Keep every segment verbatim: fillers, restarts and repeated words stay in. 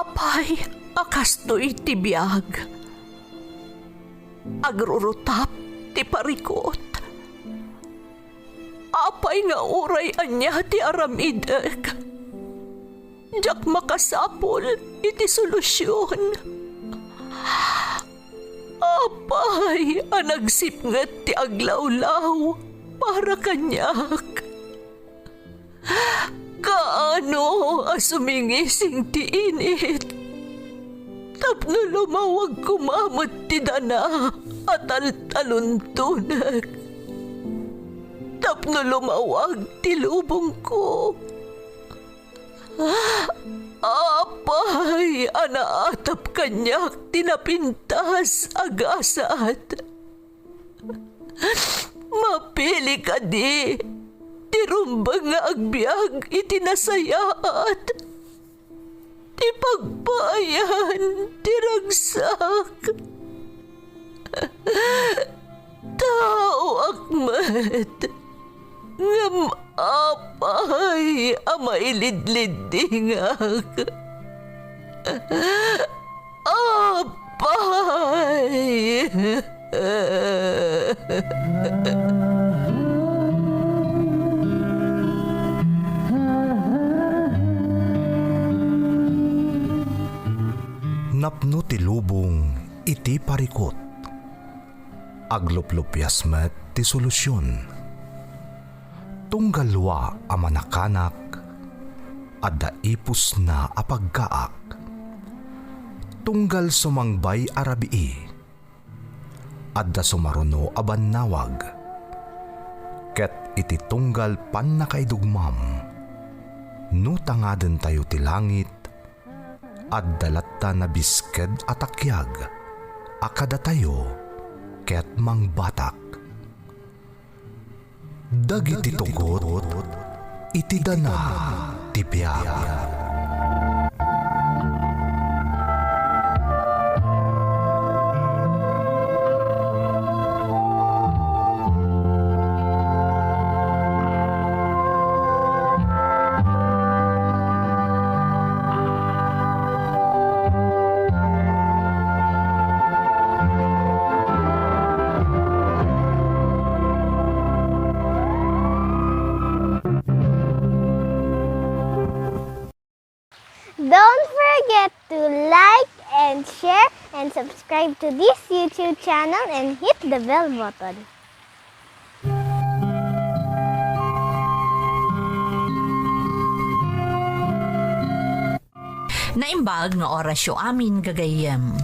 Apay a kastoy ti biag? Agrurutap ti parikut. Apay nga uray ania ti aramidek, diak makasapul iti solusion. Apay a nagsipnget ti aglawlaw para kaniak? Kaano a sumingising ti init tapno lumawag koma met ti dana a taltaluntonek, tapno lumawag ti lubongko? Apay a naatap kaniak ti napintas a gasat? Mapili kadi ti rumbeng nga agbiag iti nasayaat, ti pagpaayan ti ragsak? Taoak met, ngem apay a mailidliddingak? Apay! Napno ti lubong iti parikut. Agluplupias met ti solusion. Tunggal wa a manakanak, adda ipusna a pagkaak. Tunggal sumangbay a rabii, adda sumaruno a bannawag. Ket iti tunggal pannakaidugmam, no tangadentayo ti langit, adda latta nabisked a takiag a kadatayo ket mangbatak. Dagiti tugot iti dana ti biag. Don't forget to like and share and subscribe to this YouTube channel and hit the bell button. Naimbag nga orasyo amin, gagayyem.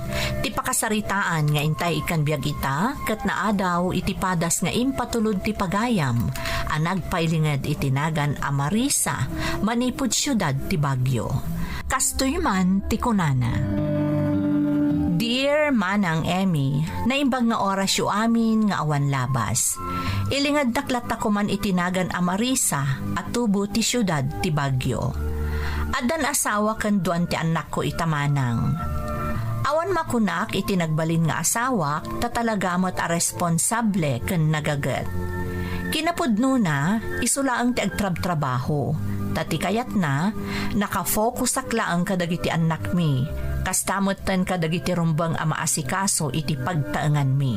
Ti pakasaritaan nga intay ikkan biag ita ket naadaw iti padas nga impatulod ti pagayam a nagpailinged iti nagan a Marisa manipud siudad ti Baguio. Kastoy man ti kunana, Dear Manang Emmy, naimbag nga orasyo amin nga awan labas. Ilingeddak latta koman iti nagan a Marisa a tubo ti siudad ti Baguio. Addan asawa ken duan ti annakko ita, manang. Awan makunak iti nagbalin nga asawak ta talaga met a responsable ken nagaget. Kinapudnona, isu laeng ti agtrabtrabaho, ta ti kayatna, nakafokusak laeng kadagiti annakmi, kasta metten kadagiti rumbeng a maasikaso iti pagtaenganmi.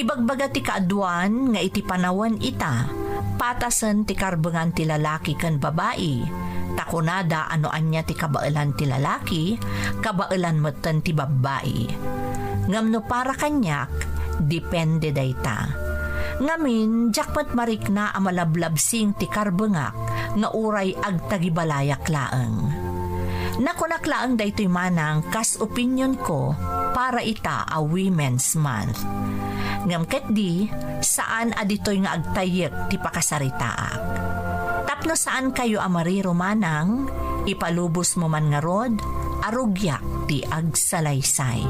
Ibagbaga ti kaaduan nga iti panawen ita, patasen ti karbengan ti lalaki ken babai, ta kunada a no ania ti kabaelan ti lalaki, kabaelan metten ti babbai. Ngem no para kaniak, depende dayta. Ngamin, diak met marikna a malablabsing ti karbengak nga uray agtagibalayak laeng. Nakunak laeng daytoy manang kas opinionko para ita a Women's Month. Ngem ketdi, saan a ditoy nga agtayyek ti pakasaritaak. Tapno saankayo a mariro manang, ipalubosmo man ngarud a rugiak ti agsalaysay.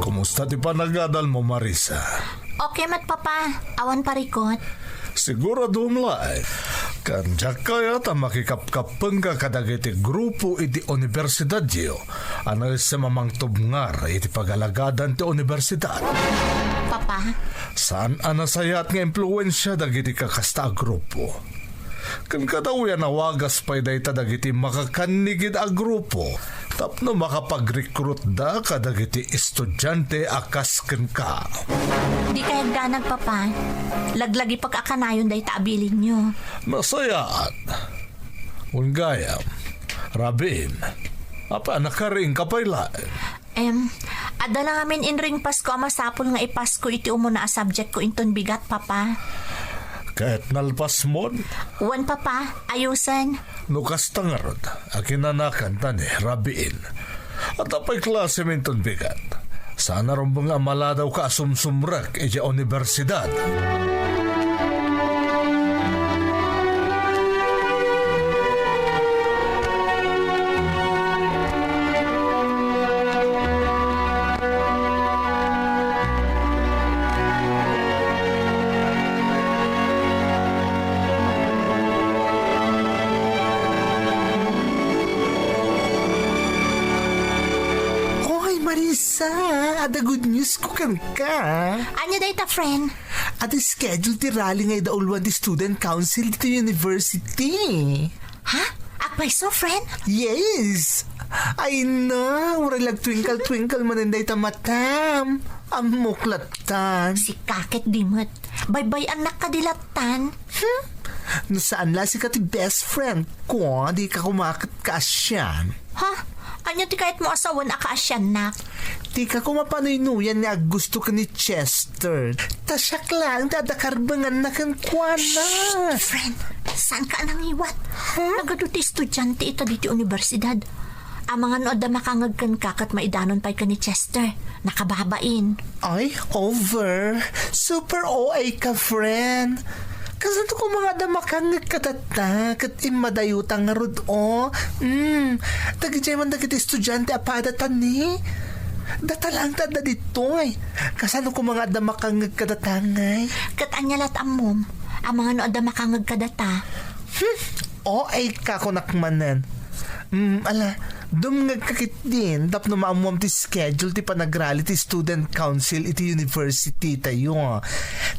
Kumusta ti panagadalmo, Marisa? Okay met, Papa. Awan parikut. Siguraduem laeng. Ken diak kayat a makikapkappengka kadagiti grupo iti universidadyo a naisem a mangtubngar iti pagalagadan ti universidad. Papa? Saan a nasayaat nga impluensia dagiti kakasta a grupo. Ken kadawian a wagas pay dayta dagiti makakannigid a grupo tapno makapagrekrutda kadagiti estudiante a kas kenka. Dika agdanag, Papa. Laglagipek a kanayon dayta a bilinyo. Nasayaat. Wen gayam, Rabin, apay a nakariingka pay laeng? Em, adda la ngamin inringpasko a masapul nga ipasko iti umuna a subjectko inton bigat, Papa. Ket nalpasmon? Wen, Papa, ayusen. No kasta ngarud, akinanakanta ni Rabin. Adda pay klasem inton bigat. Saan a rumbeng a maladawka a sumsumrek idiay universidad. Oy, Marisa, adda good news ko kenka. Ania dayta, friend? Adda schedule ti rally nga idauluan ti student council ditoy university. Ha? Agpayso, friend? Yes! Ay na, uray lag-twinkle-twinkle manen dayta matam. Ammok lattan. Sika ket di met. Baybay-annak kadi lattan. Hmm? No saan la sika ti best friend ko, dika koma ket kaasian. Ha? Ania ti kayatmo a sawen a kaasiannak? Dika koma panuynuyan nga aggusto ken ni Chester. Ta siak laeng ti adda karbenganna kenkuana. Shh, friend, saanka a nangiwat. Huh? Nagadu ti estudiante ita ditoy universidad. Amangan no adda makangngeg kenka ket maidanon pay ken ni Chester. Nakababain. Ay, over. Super O A ka, friend. Kasano koma nga adda makangngeg kadata ket immadayota ngarud, o? Mm, dagidiay man dagiti estudiante a padata ni. Data laeng ti adda ditoy. Kasano koma nga adda makangngeg kadata ngay? Ket ania lat ammom? Amangan no adda makangngeg kadata. Hmm, O A ka kunak manen. Mm, ala, dumngegka ketdin tapno maammuam ti schedule ti panagrally ti student council iti university tayo.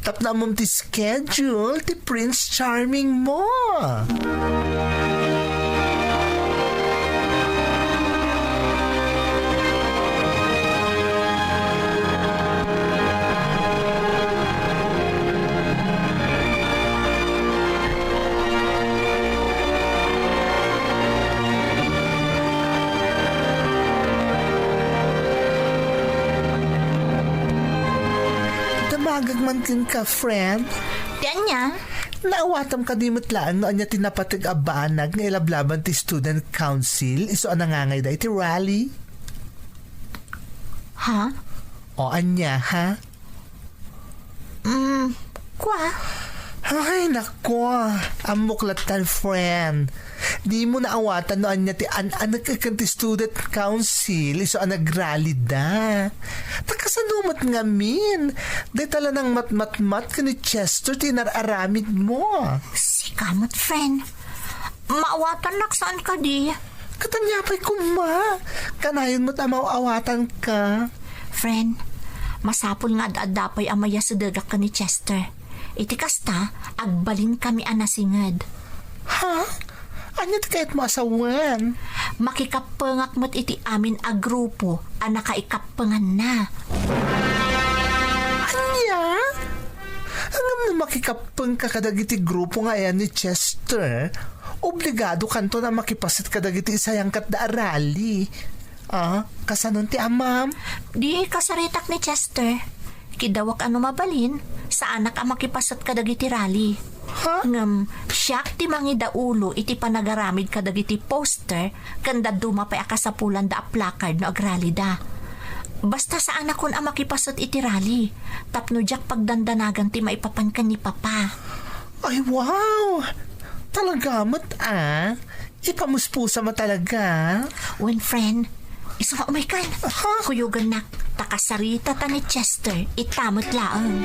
Tapno ammom ti schedule ti Prince Charming mo. Damagek man kenka, friend. Ti ania? Naawatam kadi met laeng no ania ti napateg a banag nga ilablaban ti student council isu a nangangayda iti rally? Ha? O ania, ha? Mm, kua? Ay, nako. Ammok lattan, friend. Dimo naawatan no ania ti an-anek ken ti student council isu a nagrally da. Ta kasano met ngamin? Dayta la nangmatmatmat ken ni Chester ti inar-aramid mo. Sika met, friend. Maawatannak saan kadi? Ket ania pay koma? Kanayon met a maawatanka. Friend, masapul nga ad-adda pay a mayasedegak ken ni Chester. Iti kasta, agbalinkami a nasinged. Ha? Ania ti kayatmo a sawen? Makikappengak met iti amin a grupo a nakaikappenganna. Ania? Ngem no makikappengka kadagiti grupo nga ayan ni Chester, obligadokanton a makipaset kadagiti isayangkatda a rally. Ah, kasanon ti amam? Di kasaritak ni Chester. Kiddawak a no mabalin, saanak a makipaset kadagiti rally. Ha? Ngem siak ti mangidaulo iti panagaramid kadagiti poster ken dadduma pay a kasapulanda a placard no agralida. Basta saanakon a makipaset iti rally, tapno diak pagdandanagan ti maipapan ken ni Papa. Ay, wow! Talaga met, ah. Ipamuspusa mo talaga. Wen, friend, isu nga umaykan. Aha. Kuyogannak, ta kasaritata ni Chester, ita met laeng.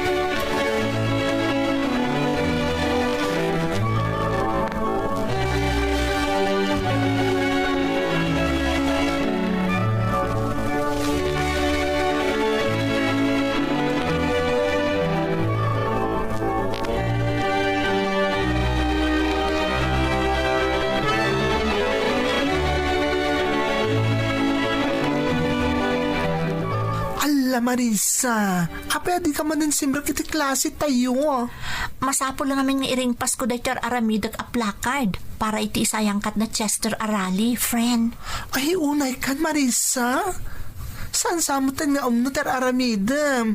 La Marisa, apay a dika manen simrek iti klase tayo? Masapul ngamin nga iringpasko daytoy ar-aramidek a placard para iti isayangkatna Chester a rally, friend. Ay, unay kan, Marisa. Saan sa mo ten nga umno ti ar-aramidem?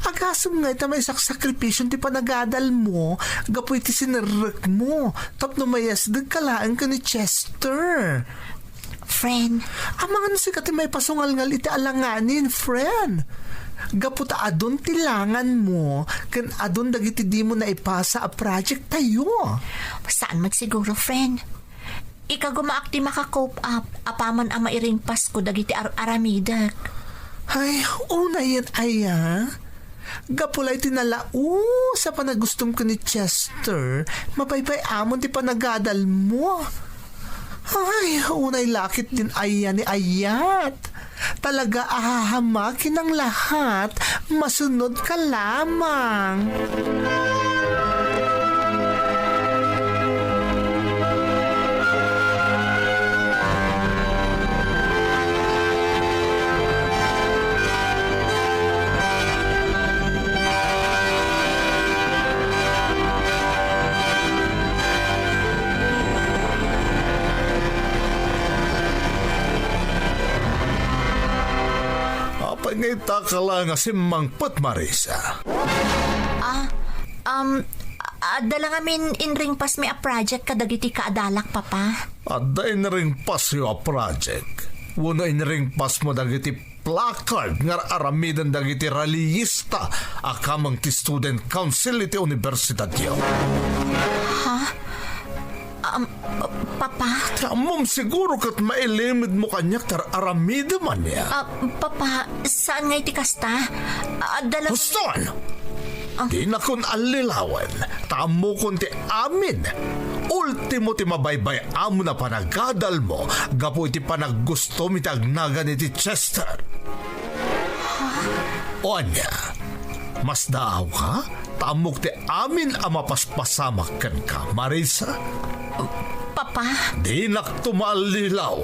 Agasem nga ita maisaksakripisyon ti panagadalmo gapu iti sinerrekmo tapno mayasdegka laeng ken ni Chester. Friend. Amangan sika ti maipasungalngal iti alanganin, friend. Gapu ta adun ti langanmo ken adun dagiti dimo naipasa a project tayo. Saan met siguro, friend? Ikagumaak ti maka-cope up apaman a mairingpasko dagiti ar-aramidek. Ay, unayen aya? Gapu la iti nalaus a panagustom ken ni Chester, mabaybay-amon ti panagadalmo. Ay, unay lakit din aya ni ayat. Talaga a hahamakinang lahat, masunod ka lamang. Apay nga ita ka la nga simmangpet, Marisa? Ah, um, adda la ngamin inringpasmi a project kadagiti kaadalak, Papa. Adda inringpasyo a project? Wenno inringpasmo dagiti placard nga aramiden dagiti rallyista a kameng ti Student Council iti universidadyo? Ha? Um, Papa? Ammom siguro ket mailimedmo kaniak ti ar-aramidem ania? Ah, Papa, saan nga iti kasta? Adda la... Huston! Ah. Dinakon allilawen, ta ammokon ti amin. Ultimo ti mabaybay-amon a panagadalmo gapu iti panaggustom iti agnagan iti Chester. O ania, masdaawka? Ta ammok ti amin a mapaspasamak kenka, Marisa. Papa? Dinakto maallilaw.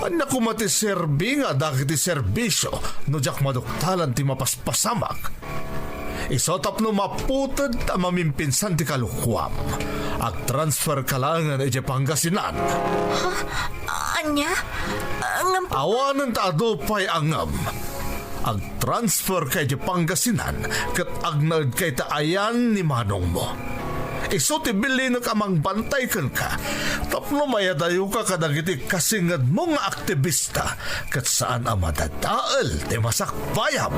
Ania koma ti serbi nga dagiti serbisio no diak maduktalan ti mapaspasamak? Isu tapno maputed a mamimpinsan ti kalokuam, agtransfer ka laengen idiay Pangasinan. Ha? Ania? Ngem... Awanen ta adu pay a ngem. Agtransfer ka idiay Pangasinan ket agnaed ka ita ayan ni manongmo. Isu ti bilinek a mangbantay kenka tapno mayadayoka kadagiti kasingedmo nga aktibista ket saan a madadael ti masakbayam.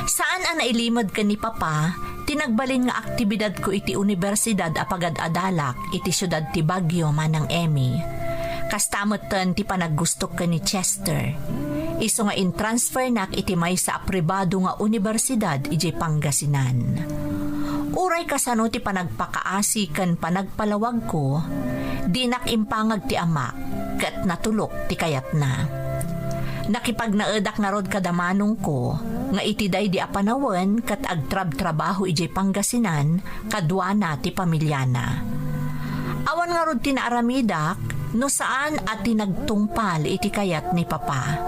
Saan a nailimed ken ni Papa ti nagbalin nga aktibidadko iti Unibersidad a Pagad-adalak iti siudad ti Baguio, Manang Emmy. Kasta metten ti panaggustok ken ni Chester. Isu nga intransfernak iti maysa a pribado nga unibersidad idiay Pangasinan. Uray kasano ti panagpakaasi ken panagpalawagko, dinak impangag ti amak ket natulok ti kayatna. Nakipagnaedak ngarud kada manongko nga iti daydi a panawen ket agtrabtrabaho idiay Pangasinan kaduana ti pamiliana. Awan ngarud ti naaramidak no saan a ti nagtungpal iti kayat ni Papa.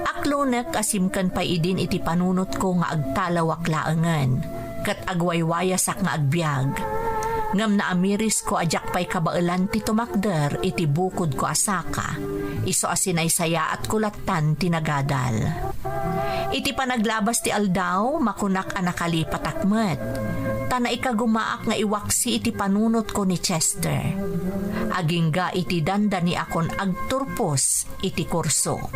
Aklonek a simken pay idin iti panunotko nga agtalawak laengen ket agwaywayasak nga agbiag. Ngem naamirisko a diak pay kabaelan ti tumakder iti bukodko a saka, isu a sinaysayaatko lattan ti nagadal. Iti panaglabas ti aldaw, makunak a nakalipatak met, ta naikagumaak nga iwaksi iti panunotko ni Chester. Agingga iti dandaniakon agturpos iti kursok.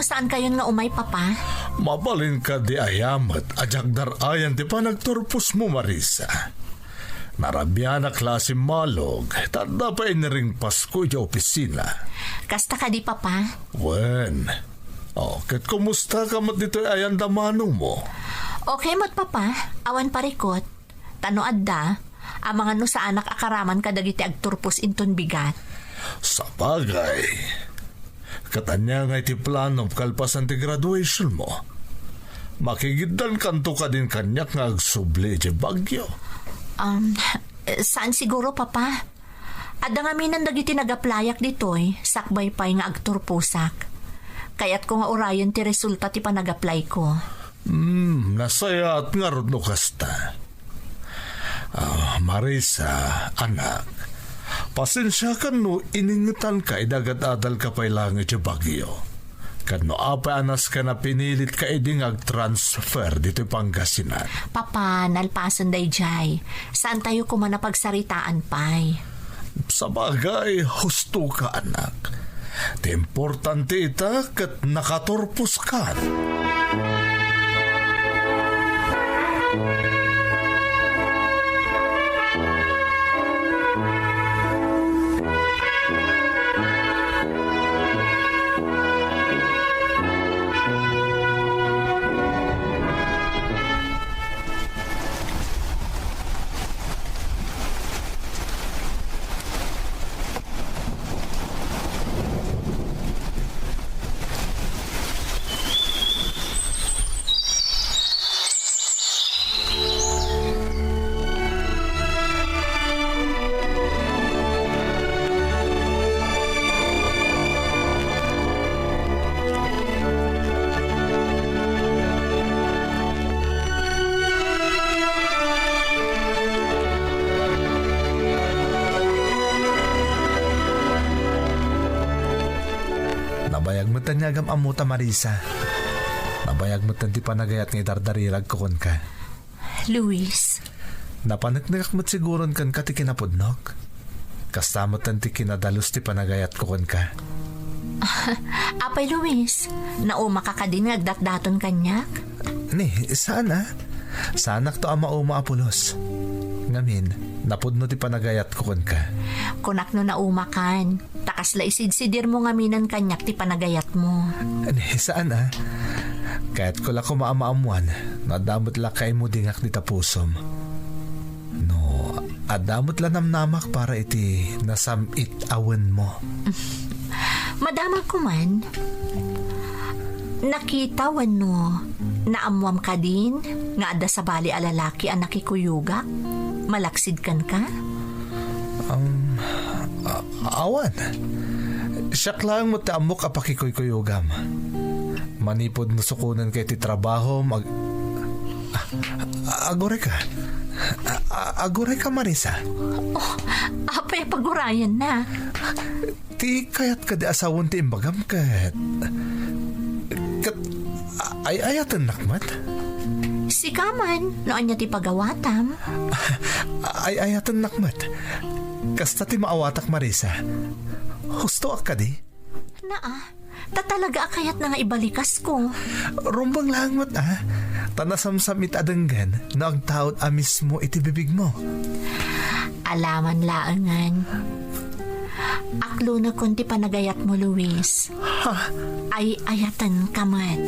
Saankayon nga umay, Papa? Mabalin kadi aya met a diak dar-ayan ti panagturposmo, Marisa? Narabianak la a simmalog, ta adda pay iniringpasko idiay opisina. Kasta kadi, Papa? Wen. Oh, ket kumustaka met ditoy a yanda manomo? Okay met, Papa. Awan parikut. Ta no adda, amangan no saanak a karaman kadagiti agturpos inton bigat. Sabagay. Ket ania ngay ti planom kalpasan ti graduationmo? Makigiddankanto kadin kaniak nga agsubli idiay Baguio? Um, saan siguro, Papa. Adda ngamin dagiti nag-applyak ditoy, sakbay pay nga agturposak. Kayatko nga urayen ti resulta ti panag-applyko. Hmm, nasayaat ngarud no kasta. Ah, Marisa, anak, pasensiakan no iningetanka idi agad-adalka pay laeng idiay Baguio. Ket no apay a nasken a pinilitka idi nga agtransfer ditoy Pangasinan? Papa, nalpasen daydiay. Saantayo koma a pagsaritaan pay. Sabagay, husto ka, anak. Ti importante ita ket nakaturposkan. Nabayag metten nga agam-ammota, Marisa. Nabayag metten ti panagayat nga idardariragko kenka. Luis. Napaneknekak met siguron kenka ti kinapudnok. Kasta metten ti kinadalus ti panagayatko kenka. Apay Luis, naumaka kadin nga agdatdaton kaniak? Ni, saan a? Saanakto a mauma a pulos. Ngamin, napudno ti panagayatko kenka. Kunak no naumakan. Ta kasla isidsidirmo ngaminen kaniak ti panagayatmo. Ni, saan a? Kayatko la koma a maammoan no adda met la kaimudingak dita pusom. No adda met la namnamak para iti nasam-it a wenmo. Madama koman. Nakita wenno naammoam kadin nga adda sabali a lalaki a nakikuyogak malaksid kenka? Um, a-, awan. Siak laeng met ti ammok a pakikuykuyogam. Manipud no sukonenka iti trabahom, ag-, a-, agurayka. A-, a-, agurayka, Marisa. Oh, apay a pagurayenna? Ti kayat kadi a sawen ti imbagam ket, ket a-, ay-ayatennak met? Sika man, no ania ti pagawatam? Ay-ayatennak met. Kasta ti maawatak, Marisa. Hustoak kadi? Naa, ta talaga a kayatna nga ibalikasko. Rumbeng laeng met a, ta nasamsam-it a denggen no agtaud a mismo iti bibigmo. Alaman laengen. Aklonekon ti panagayatmo, Luis. Ha? Ay-ayatenka met.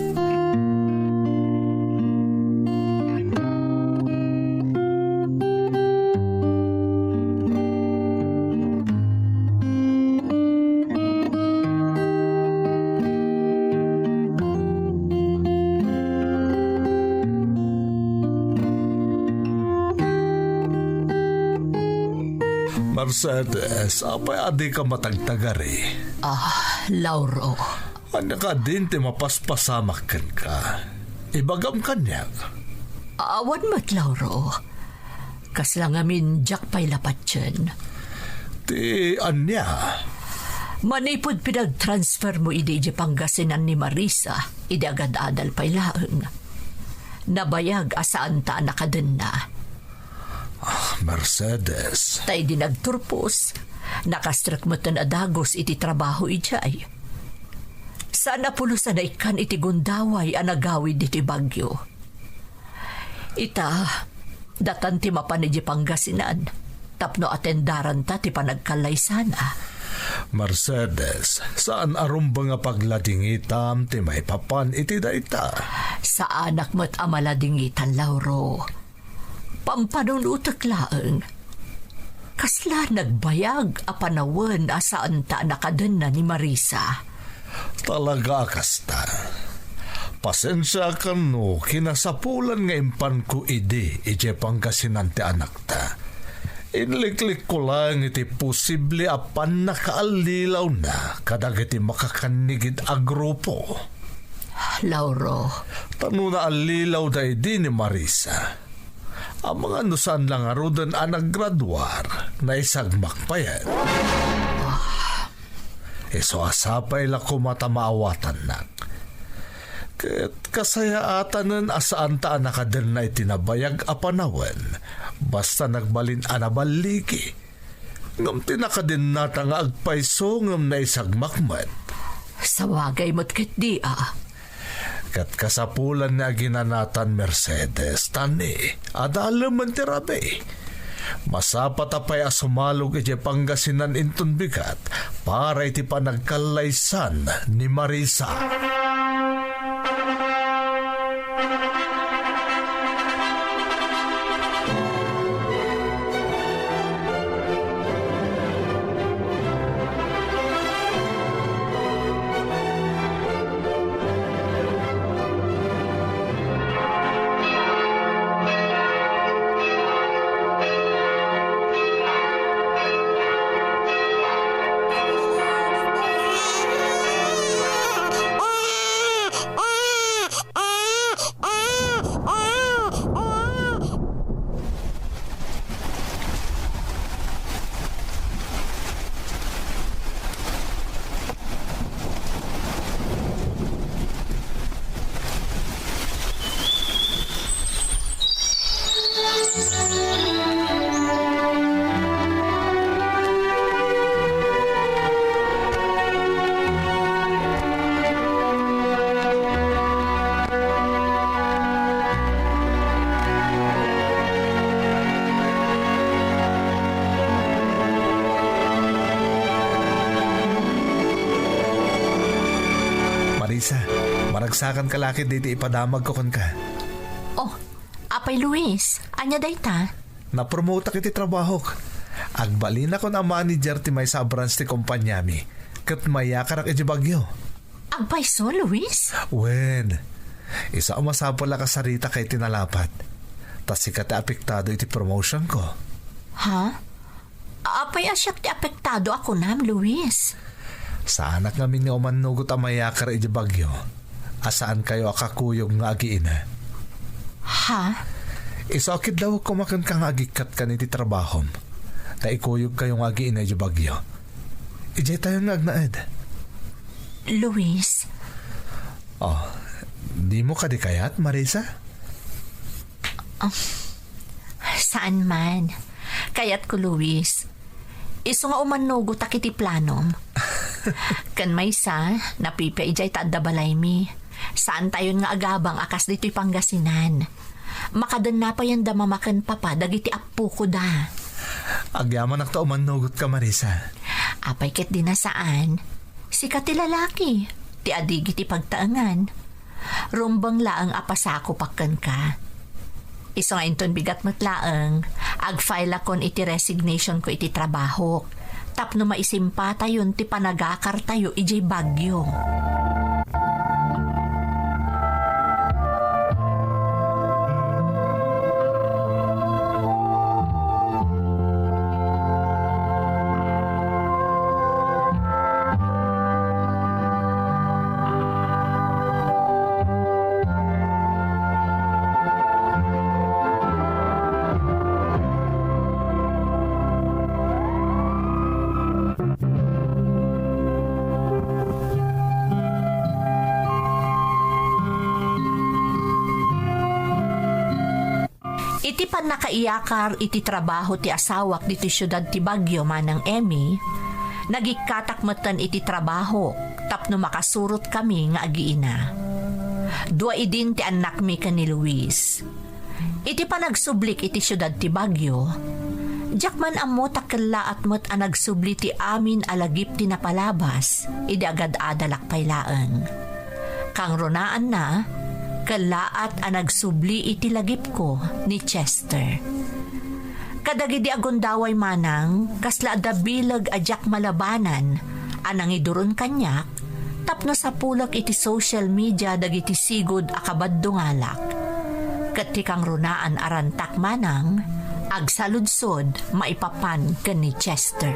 Mercedes, apay a dika matagtagari? Ah, Lauro. Ania kadin ti mapaspasamak kenka? Ibagam kaniak. Awan met, Lauro. Kasla ngamin diak pay la patien. Ti ania? Manipud pinagtransfermo idi idiay Pangasinan ni Marisa, idi agad-adal pay laeng, nabayag a saanta a nakadenna. Ah, Mercedes. Ta idi nagturpos, nakastrek metten a dagus iti trabaho idiay. Saan a pulos a naikkan iti gundaway a nagawid ditoy bagyo. Ita, datan ti mapan idiay Pangasinan tapno atendaranta ti panagkallaysana. Mercedes, saan a rumbeng a pagladingitam ti maipapan iti dayta. Saanak met a maladingitan, Lauro. Pampanunotek laeng. Kasla nagbayag a panawen a saanta a nakadenna ni Marisa. Talaga a kasta. Pasensiakan no kinasapulan nga impanko idi idiay Pangasinan ti anakta. Inliklikko laeng iti posible a pannakaallilawna kadagiti makakannigid a grupo. Lauro. Ta no naallilawda idi ni Marisa, amangan no saan la ngaruden a naggraduar, naisagmak payen. Isu a sapay la koma ta maawatannak. Ket kasayaatanen a saanta a nakadenna iti nabayag a panawen, basta nagbalin a naballigi. Ngem ti nakadennata nga agpayso ngem naisagmak met. Sawagay met ketdi a. Ket kasapulan nga aginanatan, Mercedes, ta ni, adalemen ti rabii. Masapata pay a sumalog idiay Pangasinan inton bigat para iti panagkallaysan ni Marisa. Marisa, maragsakan ka lakit diti ipadamagko kenka. Oh, apay Luis, ania dayta? Napromotak iti trabahok. Agbalinakon a manager ti maysa a branch ti kompaniami, ket mayakarak iti Baguio. Agpayso, Luis? Wen, isu a masapul a kasaritak iti nalapat. Ta sika ti apektado iti promotionko. Ha? Apay a siak ti apektado a kunam, Luis? Saanak ngamin nga umannugot a mayakar iti Baguio a saankayo a kakuyog nga agiina. Ha? Isu a kiddawek koma kenka nga agikkat kan iti trabahom. Ta ikuyogkayo nga agiina iti Baguio. Idiay tayon nga agnaed. Luis. Oh, dimo kadi kayat, Marisa? Ah, saan man. Kayatko, Luis. Isu nga umannugotak iti planom. Ken maysa, napipia idiay ta adda balaymi. Saantayon nga agabang a kas ditoy Pangasinan. Makadenna payen da mama ken papa dagiti appokoda. Agyamanak ta umannugotka, Marisa. Apay ket di na saan? Sika ti lalaki, ti adigi ti pagtaengan. Rumbeng laeng a pasakopak kenka. Isu nga inton bigat met laeng, agfilakon iti resignationko iti trabahok tapno maisimpatayon ti panagakartayo idiay Baguio. Iti pannakaiyakar iti trabaho ti asawak ditoy siudad ti Baguio, Manang Emmy, nagikkatak metten iti trabaho. tapno makasurotkami nga agiina. Dua idin ti annakmi ken ni Luis. Iti panagsublik iti siudad ti Baguio, diak man ammo ta kellaat met a nagsubli ti amin a lagip ti napalabas idi agad-adalak pay laeng. Kangrunaanna, kellaat a nagsubli iti lagipko ni Chester. Kadagidi a gundaway manang, kasla adda bileg a diak malabanan a nangiduron kaniak tapno sapulek iti social media dagiti sigud a kabaddungalak. Ket ti kangrunaan a rantak manang, agsaludsod maipapan ken ni Chester.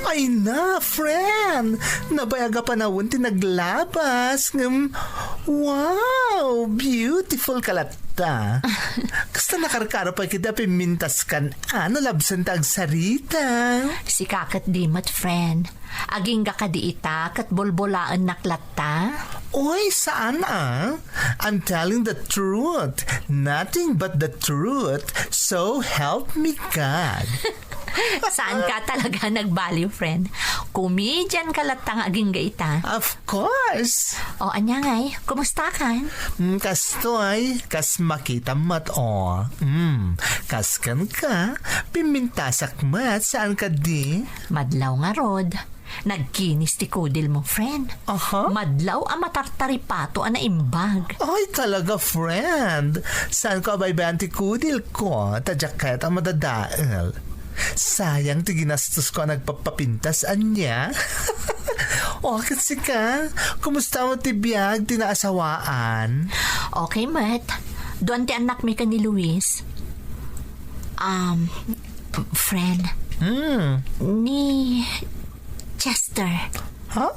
Ay na, friend! Nabayaga panawen ti naglabas. Ngem, wow! Beautiful ka latta. Kasta nakarkaro pay kadi a pimmintaskan a no labsan ta agsarita. Sika ket di met, friend. Agingga kadi ita ket bolbolaennak latta? Oy, saan a. I'm telling the truth. Nothing but the truth. So help me God. Saan ka talaga nagbaliw, friend? Comedian ka latta nga agingga ita. Of course. O, ania ngay? Kumusta kan? Mm, kastoy, kas makita met, o. Mm, kas ken ka, pimmintasak met, saan kadi? Madlaw ngarud. Nagkinis ti kudil mo, friend. Aha. Madlaw a matartaripato a naimbag. Ay, talaga, friend. Saan ko a baybayan ti kudil ko? Ta diak kayat a madadael. Sayang ti ginastos ko a nagpapapintas, ania? O, ket sika, kumusta mo ti biag ti naasawaan? Okay met. Duan ti annakmi ken ni Luis. Um, friend. Hmm. Ni Chester. Ha?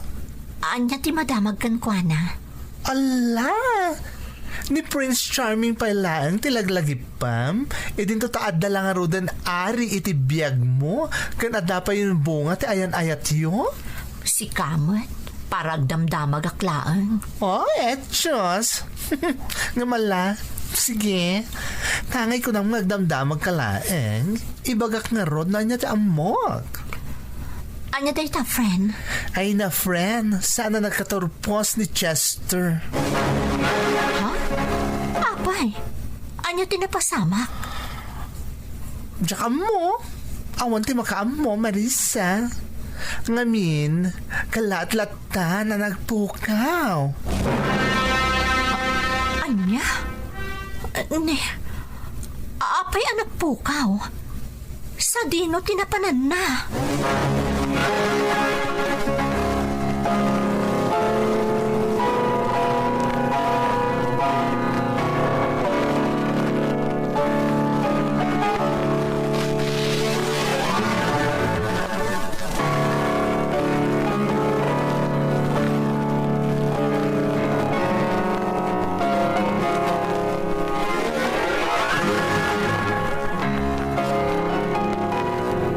Ania ti madamag kenkuana? Ala! Ni Prince Charming pay laeng ti laglagipem, idinto ta adda la ngaruden ari iti biagmo, ken adda pay bunga ti ayan-ayatyo? Sika met, para agdamdamagak laeng. Oh, echos! Ngem ala, sige. Nangay kunam nga agdamdamag ka laeng. Ibagak ngarud no ania ti ammok. Ania dayta, friend? Ay na, friend. Saan a nagkaturpos ni Chester. Ha? Apay, ania ti napasamak? Diak ammo. Awan ti makaammo, Marisa. Ngamin, kalaat-laat ta na nagpukaw. Ania? Ne, apay a nagpukaw? Sadino ti napananna?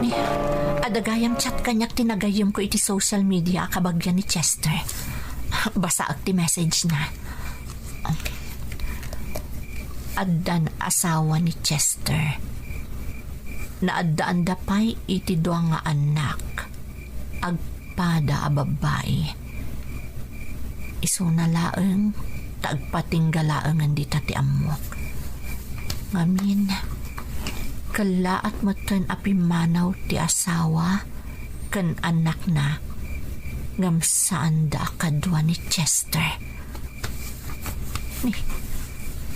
Ni, adda gayam chat kaniak ti nagayyemko iti social media a kabagian ni Chester. Basaek ti message na. Addan asawa ni Chester. Naaddaanda pay iti dua nga annak. Agpada a babbai. Isuna laeng, ta agpatingga laengen dita ti ammok. Ngamin, kellaat metten a pimmanaw ti asawa ken annakna, ngem saanda a kadua ni Chester. Ni,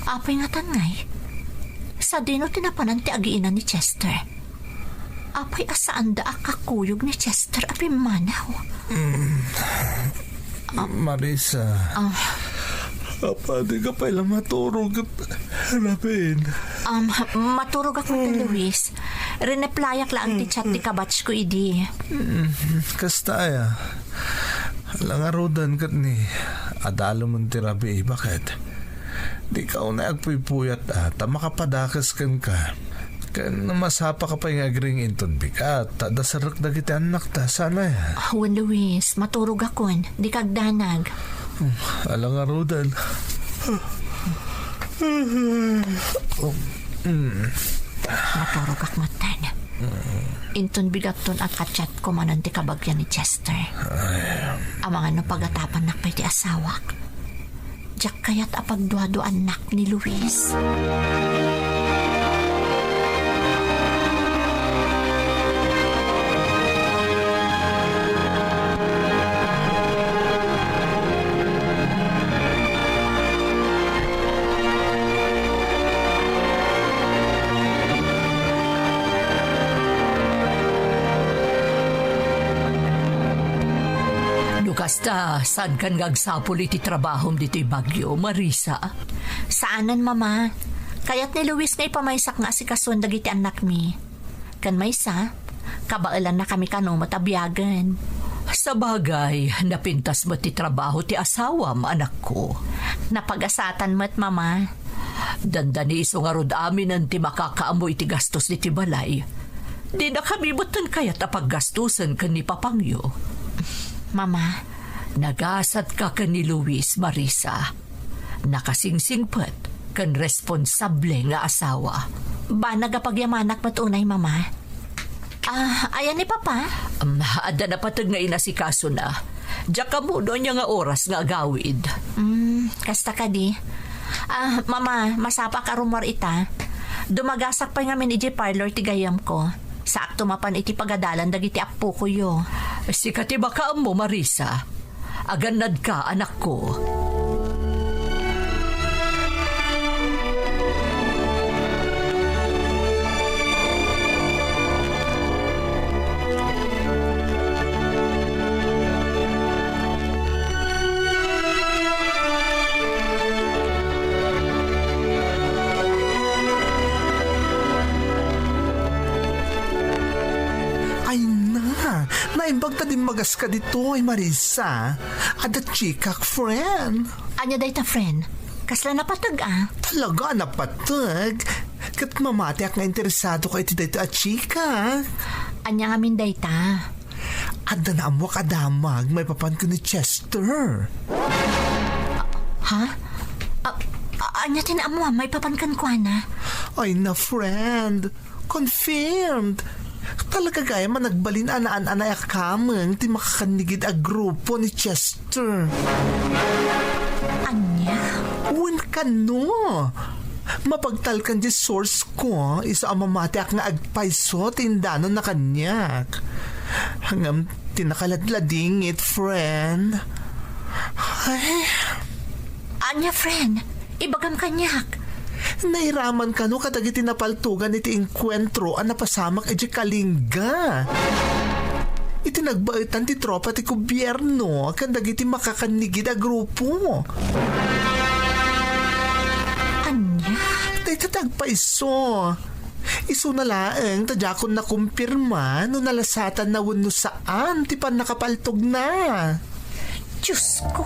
apay ngatan ngay? Sadino ti napanan ti agiinan ni Chester? Apay a saanda a kakuyog ni Chester a pimmanaw? Mm. Ah. Marisa. Ah. Apay, di ka pay la maturog ket rabiin? Um, maturog ako, Ate Luis. Rineplyak laeng ti chat ti kabatch ko idi. Mm, kasta aya. Langaruden ket ni, adalemen ti rabii, baket? Di ka unay agpuypuyat a, ta makapadakes kenka. Ken masapaka pay nga agring inton bigat, ta adda serrek dagiti annakta, saan aya? Ah, wen, Luis, maturogakon, dika agdanag. Hmm, ala ngaruden. Hmm. Maturogak metten. Inton bigatton a ka-chat ko manen ti kabagian ni Chester. Amangan no pagatapannak pay ti asawak. Diak kayat a pagduaduaannak ni Luis. No kasta, saankan nga agsapul iti trabahom ditoy Baguio, Marisa? Saanen, Mama. Kayat ni Luis nga ipamaysak nga asikasuen dagiti annakmi. Ken maysa, kabaelannakami kano met a biagen. Sabagay, napintas met ti trabaho ti asawam, anakko. Napagasatan met, Mama. Dandani isu ngarud aminen ti makakaammo iti gastos diti balay. Dinakami metten kayat a paggastosen ken ni Papangyo. Mama. Nagasatka ken ni Luis, Marisa. Nakasingsingpet ken responsable nga asawa. Banag a pagyamanak met unay, Mama. Ah, ayan ni Papa? Um, adda napateg nga inasikasona. Diak ammo no ania nga oras nga agawid. Hmm, kasta kadi. Ah, Mama, masapaka rummuar ita. Dumagasak pay ngamin idiay parlor ti gayyemko. Saakto mapan iti pagadalan dagiti appokoyo. Sika ti makaammo, Marisa. Agannadka, anakko. Ay na, naimbag ta dimmagas ka ditoy, Marisa. Adda chikak, friend. Ania dayta, friend? Kasla napateg a? Talaga a napateg. Ket mamatiak nga interesado ka iti dayta a chika. Ania ngamin dayta? Adda naammuak a damag maipapan ken ni Chester. Ha? A-, a-, ania ti naammuam maipapan kenkuana? Ay na, friend. Confirmed! Talaga gayam a nagbalin a naan-anay a kameng ti makakannigid a grupo ni Chester. Ania? Wen kano! Mapagtalkan ti source ko, isu a mamatiak nga agpayso ti indanonna kaniak. Ngem ti nakaladladingit, friend. Ay. Ania, friend? Ibagam kaniak. Nairaman kano kadagiti napaltogan iti engkuentro a napasamak idiay Kalinga. Iti nagbaetan ti tropa ti gobierno ken dagiti makakannigid a grupo. Ania? Dayta ti agpayso. Isuna laeng ta diakon nakumpirma no nalasatanna wenno saan ti pannakapaltogna. Diosko!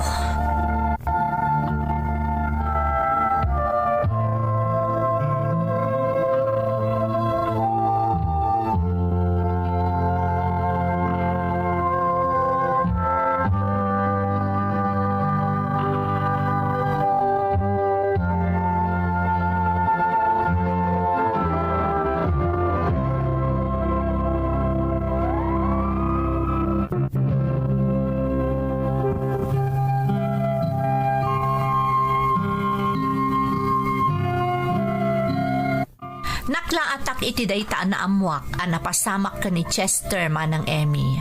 Naklaatak iti dayta a naammuak a napasamak ken ni Chester, Manang Emmy.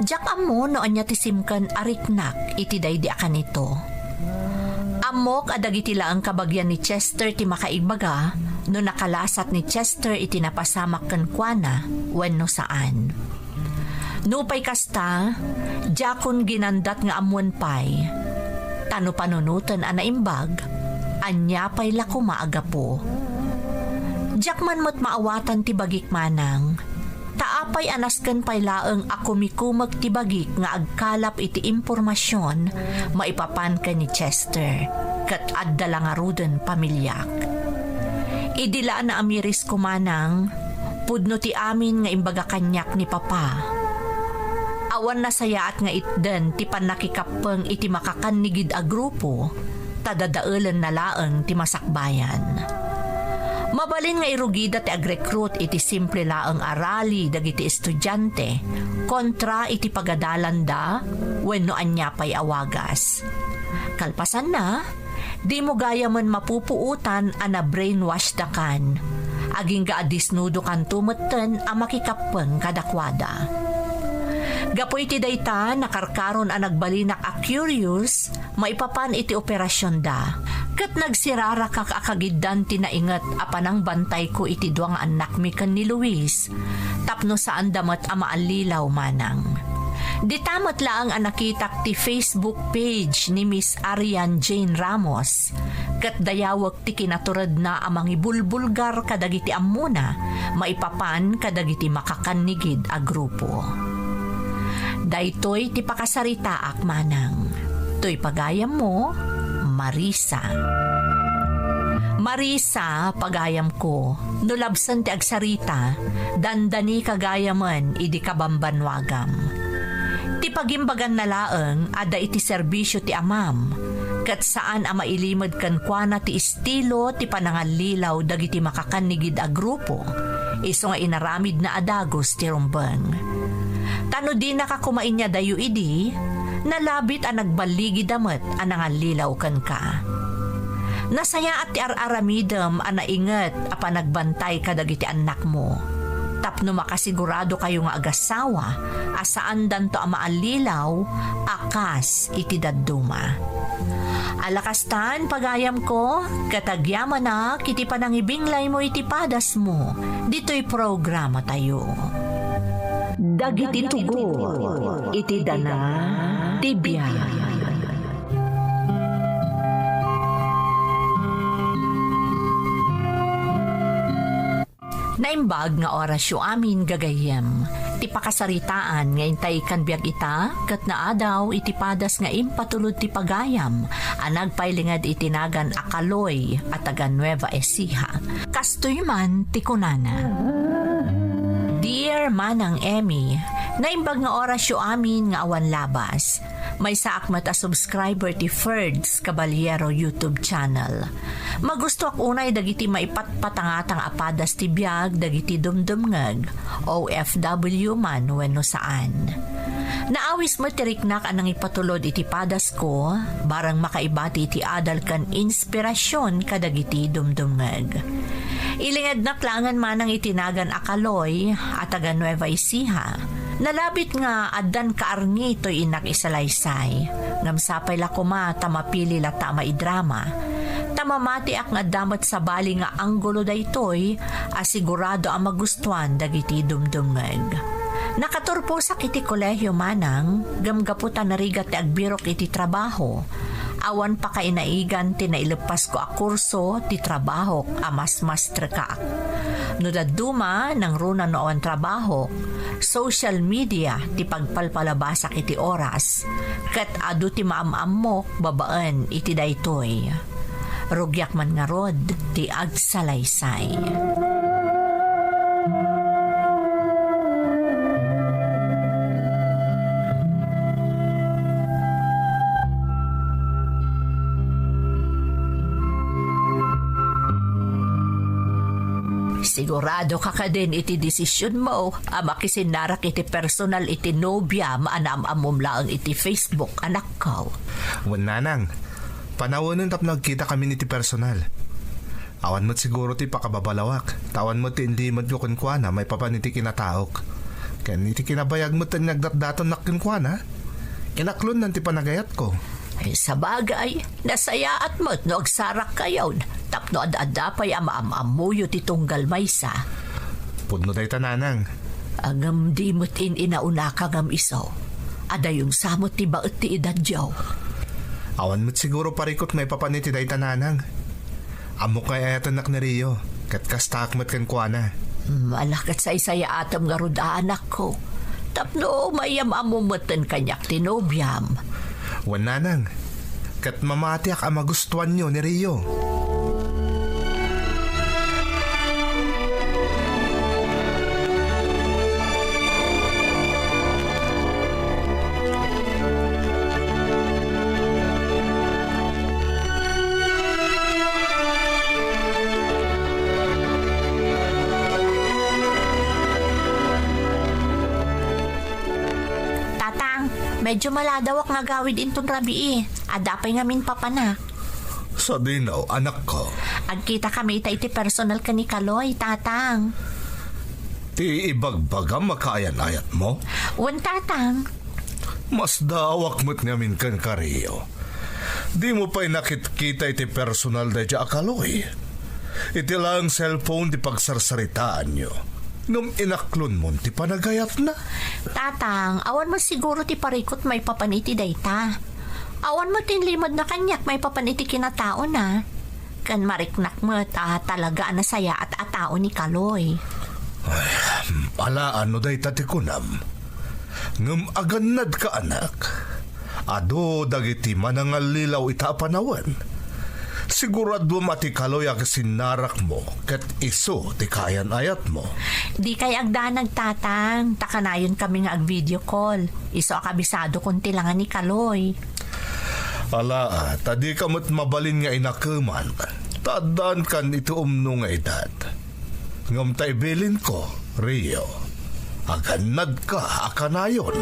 Diak ammo no ania ti simken a riknak iti daydi a kanito. Ammok a dagiti laeng kabagian ni Chester ti makaigbaga no nakalasat ni Chester iti napasamak kenkuana wenno saan. Nupay kasta, diakon ginandat nga ammoen pay. Ta no panunoten a naimbag, ania pay la koma a gapu? Diak man met maawatan ti bagik, Manang. Ta apay a nasken pay laeng a kumikumek ti bagik nga agkalap iti impormasion maipapan ken ni Chester, ket adda la ngaruden pamiliak. Idi la a naamirisko, manang, pudno ti amin nga imbaga kaniak ni Papa. Awan nasayaat nga itden ti pannakikappeng iti makakannigid a grupo, ta dadaelenna laeng ti masakbayan. Mabalin nga irugida ti agrekrut iti simple laeng a rally dagiti estudiante kontra iti pagadalanda wenno ania pay a wagas. Kalpasanna, dimo gayamen mapupuotan a na-brainwash dakan. Agingga a disnudokanto metten a makikappeng kadakuada. Gapu iti dayta, nakarkaron a nagbalinak a curious maipapan iti operasionda, ket nagsirarakak a kagiddan ti nainget a panangbantayko iti dua nga annakmi ken ni Luis, tapno saanda met a maallilaw manang. Dita met laeng a nakitak ti Facebook page ni Miss Arian Jane Ramos, ket dayawek ti kinaturedna a mangibulbulgar kadagiti ammona maipapan kadagiti makakannigid a grupo. Daytoy ti pakasaritaak manang. Toy pagayammo, Marisa. Marisa, pagayamko, no labsen ti agsarita, dandanika gayamen idi kabambannuagam. Ti pagimbaganna laeng, adda iti serbisio ti amam, ket saan a mailimed kenkuana ti estilo ti panangallilaw dagiti makakannigid a grupo, isu nga inaramidna a dagus ti rumbeng. Ta no dinaka koma inyadayo idi, nalabit a nagballigida met a nangallilaw kenka. Nasayaat ti ar-aramidem a nainget a panagbantay kadagiti annakmo, tapno makasiguradokayo nga agassawa a saandanto a maallilaw a kas iti dadduma. Ala kastan, pagayamko, ket agyamanak iti panangibinglaymo iti padasmo ditoy programatayo. Dagiti tugot iti dana ti biag. Naimbag nga orasyo amin, gagayyem. Ti pakasaritaan nga intay kan biag ita, ket naadaw iti padas nga impatulod ti pagayam a nagpailinged iti nagan a Kaloy a taga Nueva Ecija. Kastoy man ti kunana. Dear Manang Emmy, naimbag nga orasyo amin nga awan labas. Maysaak met a subscriber ti Ferds Caballero YouTube channel. Magustoak unay dagiti maipatpatangatang a padas ti biag dagiti dumdumngeg, O F W man wenno saan. Naawis met ti riknak a nangipatulod iti padasko, barang makaibati iti adal ken inspirasyon kadagiti dumdumngeg. Ilingednak laengen manang iti nagan a Kaloy a taga Nueva Ecija. Nalabit nga addan kaarni toy innak isalaysay, ngem sapay la koma ta mapili latta a maidrama. Ta mamatiak nga adda met sabali nga anggulo daytoy a sigurado a magustuan dagiti dumdumngeg. Nakaturposak iti kolehio manang, ngem gapu ta narigat ti agbirok iti trabaho, awan pakainaigan ti naileppasko a kurso ti trabahok a masmastrekak. No dadduma, nangruna no awan trabahok, social media ti pagpalpalabasak iti oras, ket adu ti maam-ammok babaen iti daytoy. Rugiak man ngarud ti agsalaysay. Sigurado ka kadin iti desisyonmo a makisinnarak iti personal iti nobiam a naam-ammom laeng iti Facebook, anakko? Wen, nanang. Panawenen tapno agkitakamin iti personal. Awan met siguro ti pakababalawak, ta awan met ti inlimedko kenkuana maipapan iti kinataok. Ken iti kinabayag met ti nagdatdatonnak kenkuana, inaklonnan ti panagayatko. Ay, sabagay, nasayaat met no agsarakkayon tapno ad-adda pay a maam-ammoyo ti tunggal maysa. Pudno dayta, nanang. Ngem di met in-inaunaka ngem isu. Adayong sa met ti baet ti edadyo. Awan met siguro parikut maipapan iti dayta, nanang. Ammok nga ay-ayatennak ni Rio, ket kastaak met kenkuana. Hmm, ala ket saysayaatem ngarud, anakko, tapno maiyam-ammom metten kaniak ti nobiam. Wen, nanang, ket mamatiak a magustuanyo ni Rio. Medyo maladawak nga agawid inton rabii. Adda pay ngamin papanak. Sadino, anakko? Agkitakami ita iti personal ken ni Kaloy, Tatang. Ti ibagbagam a kaayan-ayatmo? Wen, Tatang. Masdaawak met ngamin kenka, Rio. Dimo pay nakitkita iti personal daydiay a Kaloy. Iti laeng cellphone ti pagsarsaritaanyo. Ngem inaklonmon ti panagayatna. Tatang, awan met siguro ti parikut maipapan iti dayta. Awan met ti inlimedna kaniak maipapan iti kinataona. Ken mariknak met a talaga a nasayaat a tao ni Kaloy. Ay, alaan no dayta ti kunam. Ngem agannadka, anak. Adu dagiti manangallilaw ita a panawen. Siguraduem a ti Kaloy a sinnarakmo ket isu ti kaayan-ayatmo. Dikay agdanag, Tatang, ta kanayonkami nga ag-video call. Isu a kabisadokon ti langa ni Kaloy. Ala, ta dika met mabalin nga inakeman, ta addaankan iti umno nga edad. Ngem ta ibilinko, Rio, agannadka a kanayon.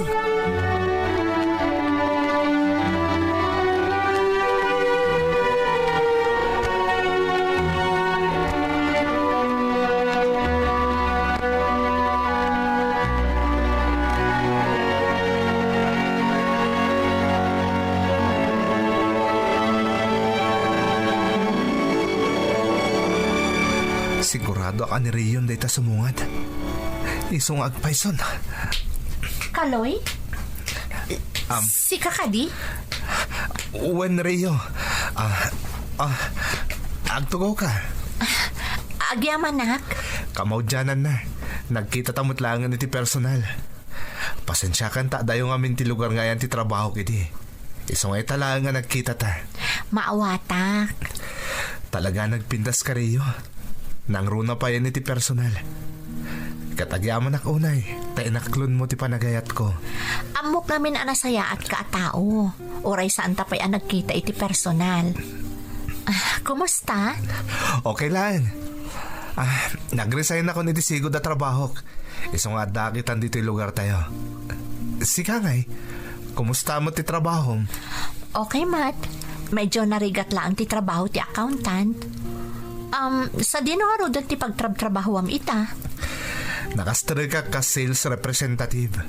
Siguradoak a ni Rion dayta sumungad. Isu nga agpayson. Kaloy? Am. Sika kadi? Wen, Rio. Ah, ah, agtugaw ka. Agyamanak? Kamaudiananna. Nagkita ta met laengen iti personal. Pasensiakan ta adayo ngamin ti lugar nga ayan ti trabahok idi. Isu nga ita laeng nga nagkita ta. Maawatak. Talaga nagpintas ka, Rio. Nangruna payen iti personal. Ket agyamanak unay, ta inaklonmo ti panagayatko. Ammok ngamin a nasayaatka a tao. Uray saanta pay a nagkita iti personal. Ah, kumusta? Okay laeng. Ah, nag-resign akon iti sigud a trabahok. Isu nga adda akitan ditoy lugartayo. Sika ngay, kumusta met ti trabahom? Okay met. Medyo narigat laeng ti trabaho ti accountant. Um, sadino ngaruden ti pagtrabtrabahoam ita? Nakastrek ak kas sales representative.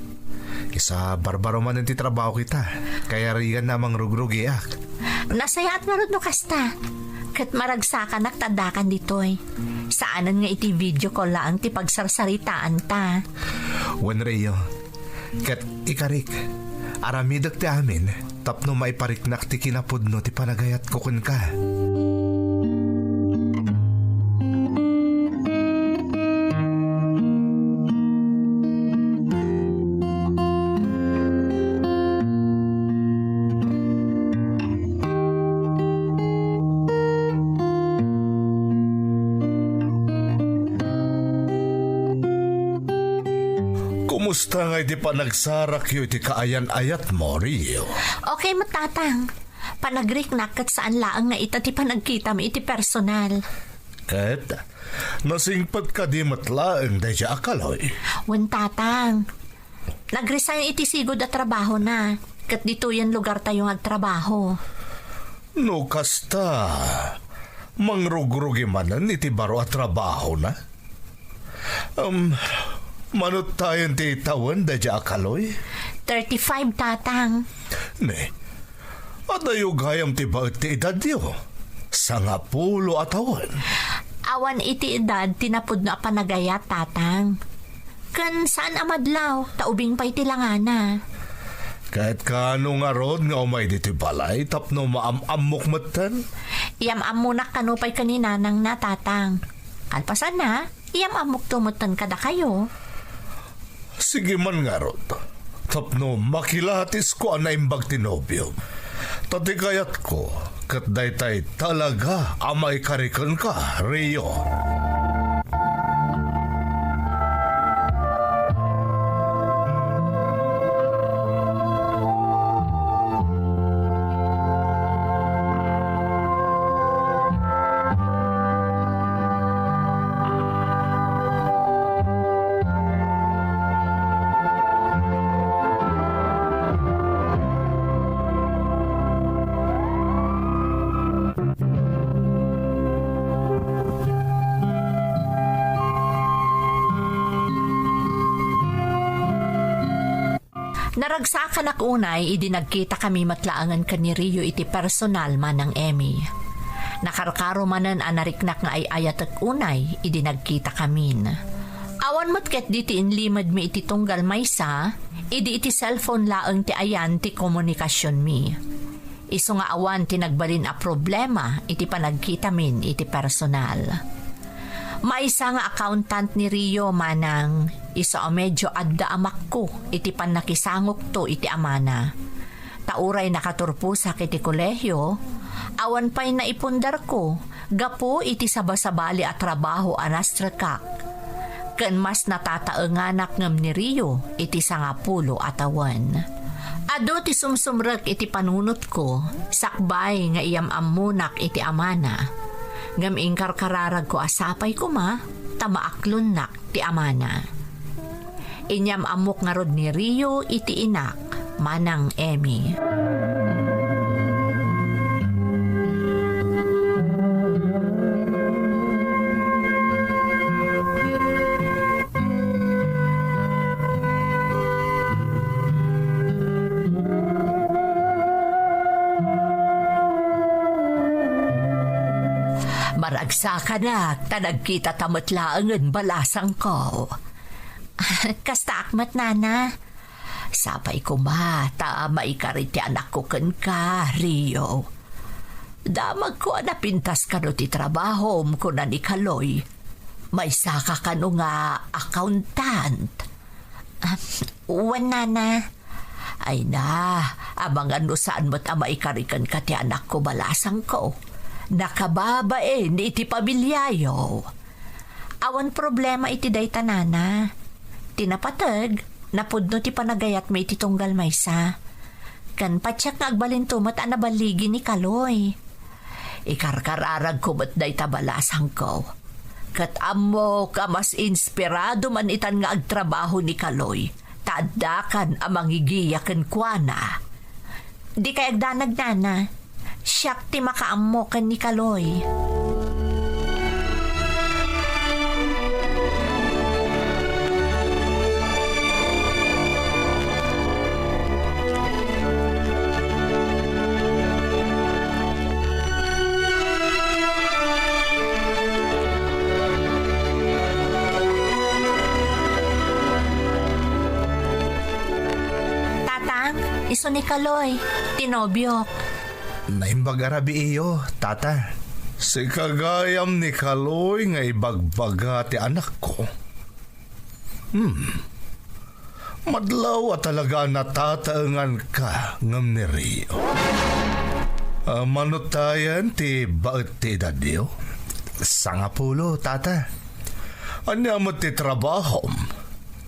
Isu a barbaro manen ti trabaho kita. Kayarigan a mangrugrugiak. Nasayaat ngarud no kasta. Ket maragsakanak ta addakan ditoy. Saanen nga iti video call laeng ti pagsarsaritaanta. Wen, Rio, ket ikarik, aramidek ti amin tapno maipariknak ti kinapudno ti panagayatko kenka. Kumusta ngay ti panagsarakyo iti kaayan-ayatmo, Rio? Okay met, Tatang. Panagriknak ket saan laeng nga ita ti panagkitami iti personal. Ket nasingpet kadi met laeng daydiay a Kaloy? Wen, Tatang. Nag-resign iti sigud a trabahona, ket ditoyen lugartayo nga agtrabaho. No kasta, mangrugrugi manen iti baro a trabahona? Um, mano tayon ti tawen daydiay a Kaloy? Thirty-five, Tatang. Ne, adayo gayam ti baet ti edadyo. Sangapulo a tawen. Awan iti edad ti napudno a panagayat, Tatang. Ken saan a madlaw, ta ubing pay ti langana. Ket kaano ngarud nga umay ditoy balay tapno maam-ammok metten? Iyam-ammonak kano pay ken ni nanangna, Tatang. Kalpasanna, iyam-ammokto metten kadakayo. Sige man ngarud, tapno makilatisko a naimbag ti nobiom. Ta ti kayatko, ket daytay talaga a maikari kenka, Rio. Naragsakanak unay idi nagkitakami met laengen ken ni Rio iti personal, Manang Emmy. Nakarkaro manen a nariknak nga ay-ayatek unay idi nagkitakamin. Awan met ketdi ti inlimedmi iti tunggal maysa, idi iti cellphone laeng ti ayan ti komunikasionmi. Isu nga awan ti nagbalin a problema iti panagkitamin iti personal. Maysa nga accountant ni Rio, Manang, isu a medio adda amakko iti pannakisangokto iti amana. Ta uray nakaturposak iti kolehio, awan pay naipundarko gapu iti sabasabali a trabaho a nastrekak. Ken mas natataenganak ngem ni Rio iti sangapulo a tawen. Adu ti sumsumrek iti panunotko, sakbay nga iyam-ammonak iti amana. Ngem inkarkararagko a sapay koma ta maaklonnak ti amana. Inyam-ammok ngarud ni Rio iti inak, Manang Emmy. Maragsakanak, ta nagkitata met laengen balasangko. Kastaak met, Nana. Sapay koma ta maikari ti anakko kenka, Rio. Damagko a napintas kano ti trabahom, kuna ni Kaloy. Maysaka kano nga accountant. Ah, wen, Nana. Ay na, amangan no saan met a maikari kenka ti anakko balasangko. Nakababain iti pamiliayo. Awan problema iti dayta, Nana. Ti napateg, napudno ti panagayatmi iti tunggal maysa. Ken patiek nga agbalinto met a naballigi ni Kaloy. Ikarkararagko met dayta balasangko. Ket ammok a mas inspirado man itan nga agtrabaho ni Kaloy, ta addakan a mangigiya kenkuana. Dikay agdanag, Nana. Siak ti makaammo ken ni Kaloy. Tatang, isu ni Kaloy, ti nobiok. Naimbag a rabii, tata. Sika gayam ni Kaloy nga ibagbaga ti anakko. Hmm. Madlaw a talaga a natataenganka ngem ni Rio. Ah, mano tayen ti baet ti edadyo? Sangapulo, tata. Ania met ti trabahom?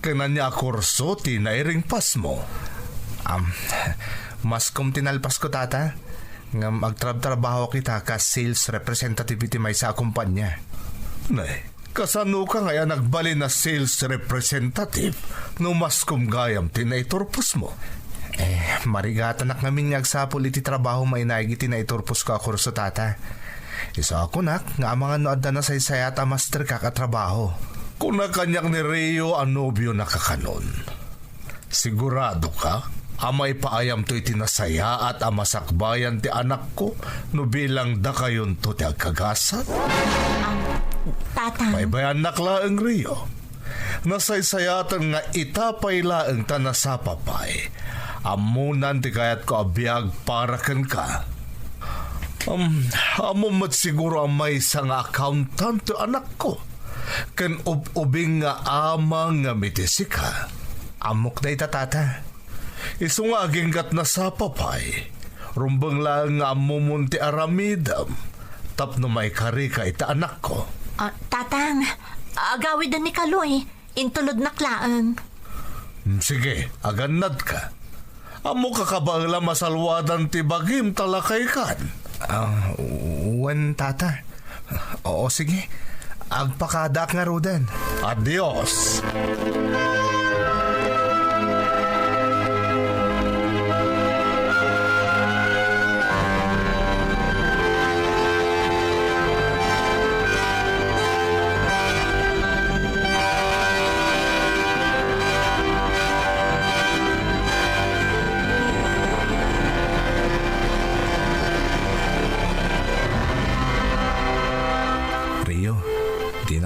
Ken ania a kurso ti nairingpasmo? Am, maskom ti nalpasko, tata. Ngem agtrabtrabahok ita kas sales representative iti maysa a kompania. Nay, kasanoka ngay a nagbalin a sales representative no maskom gayam ti naiturposmo? Eh, marigatanak ngamin nga agsapul iti trabaho mainaig iti naiturposko a kurso, tata. Isu a kunak nga amangan no adda nasaysayaat a masterkak a trabaho. Kuna kaniak ni Rio a nobiona kakanon. Siguradoka a maipaayamto iti nasayaat a masakbayan ti anakko no bilang dakayonto ti agkagasat? Ah, Tatang. Baybayannak laeng, Rio. Nasaysayatan nga ita pay laeng ta nasapa pay. Ammonan ti kayatko a biag para kenka. Um, ammom met siguro a maysa nga accountant ti anakko. Ken ub-ubing nga ama ngem iti sika. Ammok dayta, tata. Isu nga aginggat nasapa pay. Rumbeng laeng nga ammomon ti aramidem tapno maikarika iti anakko. Ah, Tatang, agawiden ni Kaloy. Intulodnak laeng. Mm, sige, agannadka. Ammok a kabaelam a salwadan ti bagim ta lakaykan. Ah, wen, tata. Oo, sige. Agpakadaak ngaruden. Adios.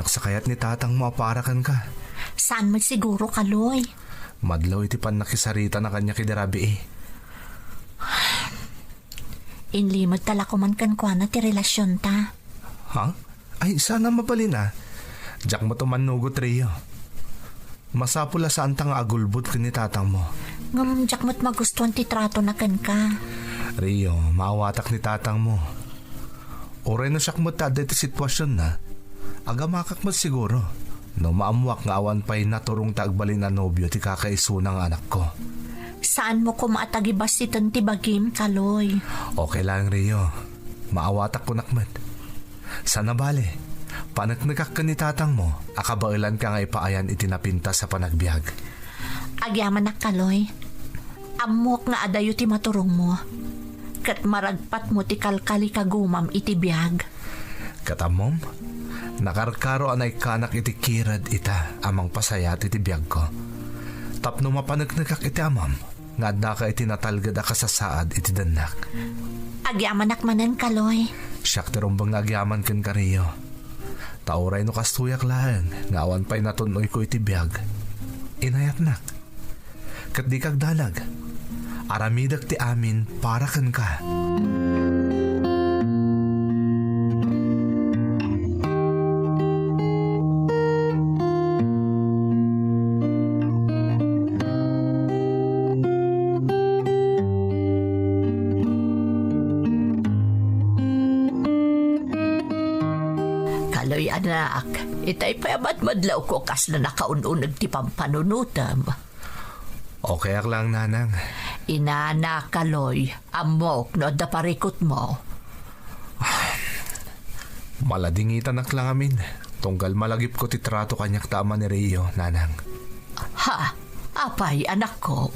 Sa kayat ni tatangmo a para kenka. Saan met siguro, Kaloy? Madlaw iti pannakisaritana kaniak idi rabii. Inlimed ta la koman kenkuana ti relasionta. Ha? Ay, saan a mabalin a. Diak met umannugot, Rio. Masapul a saanta nga agulbod ken ni tatangmo. Ngem diak met magustuan ti tratona kenka. Rio, maawatak ni tatangmo. Uray no siak met ti adda iti situasionna, agamakak met siguro no maammoak nga awan pay naturong ti agbalin a nobio ti kakaisuna nga anakko. Saanmo koma a tagibassiten ti bagim, Kaloy. Okay lang, Rio. Maawatak kunak met. Saan a bale, paneknekak ken ni tatangmo a kabaelanka nga ipaayan iti napintas a panagbiag. Agyamanak, Kaloy. Ammok nga adayo ti maturongmo, ket maragpatmo ti kalkalikagumam iti biag. Ket ammom, nakarkaro a naikkanak iti kired ita a mangpasayaat iti biagko. Tapno mapaneknekak iti amam nga addaka iti natalged a kasasaad iti dennak. Agyamanak manen, Kaloy. Siak ti rumbeng nga agyaman kenka, Rio. Ta uray no kastoyak laeng nga awan pay natun-oyko iti biag, inayatnak. Ket dika agdanag. Aramidek ti amin para kenka. Kaloy, anak, itay pay a madmadlawko kasla nakaun-uneg ti pampanunotem. Okayak lang, Nanang. Inana, Kaloy, ammok no adda parikutmo. Maladingitanak lang amin, tunggal malagipko ti trato kaniak ta ama ni Rio, Nanang. Ha? Apay, anakko?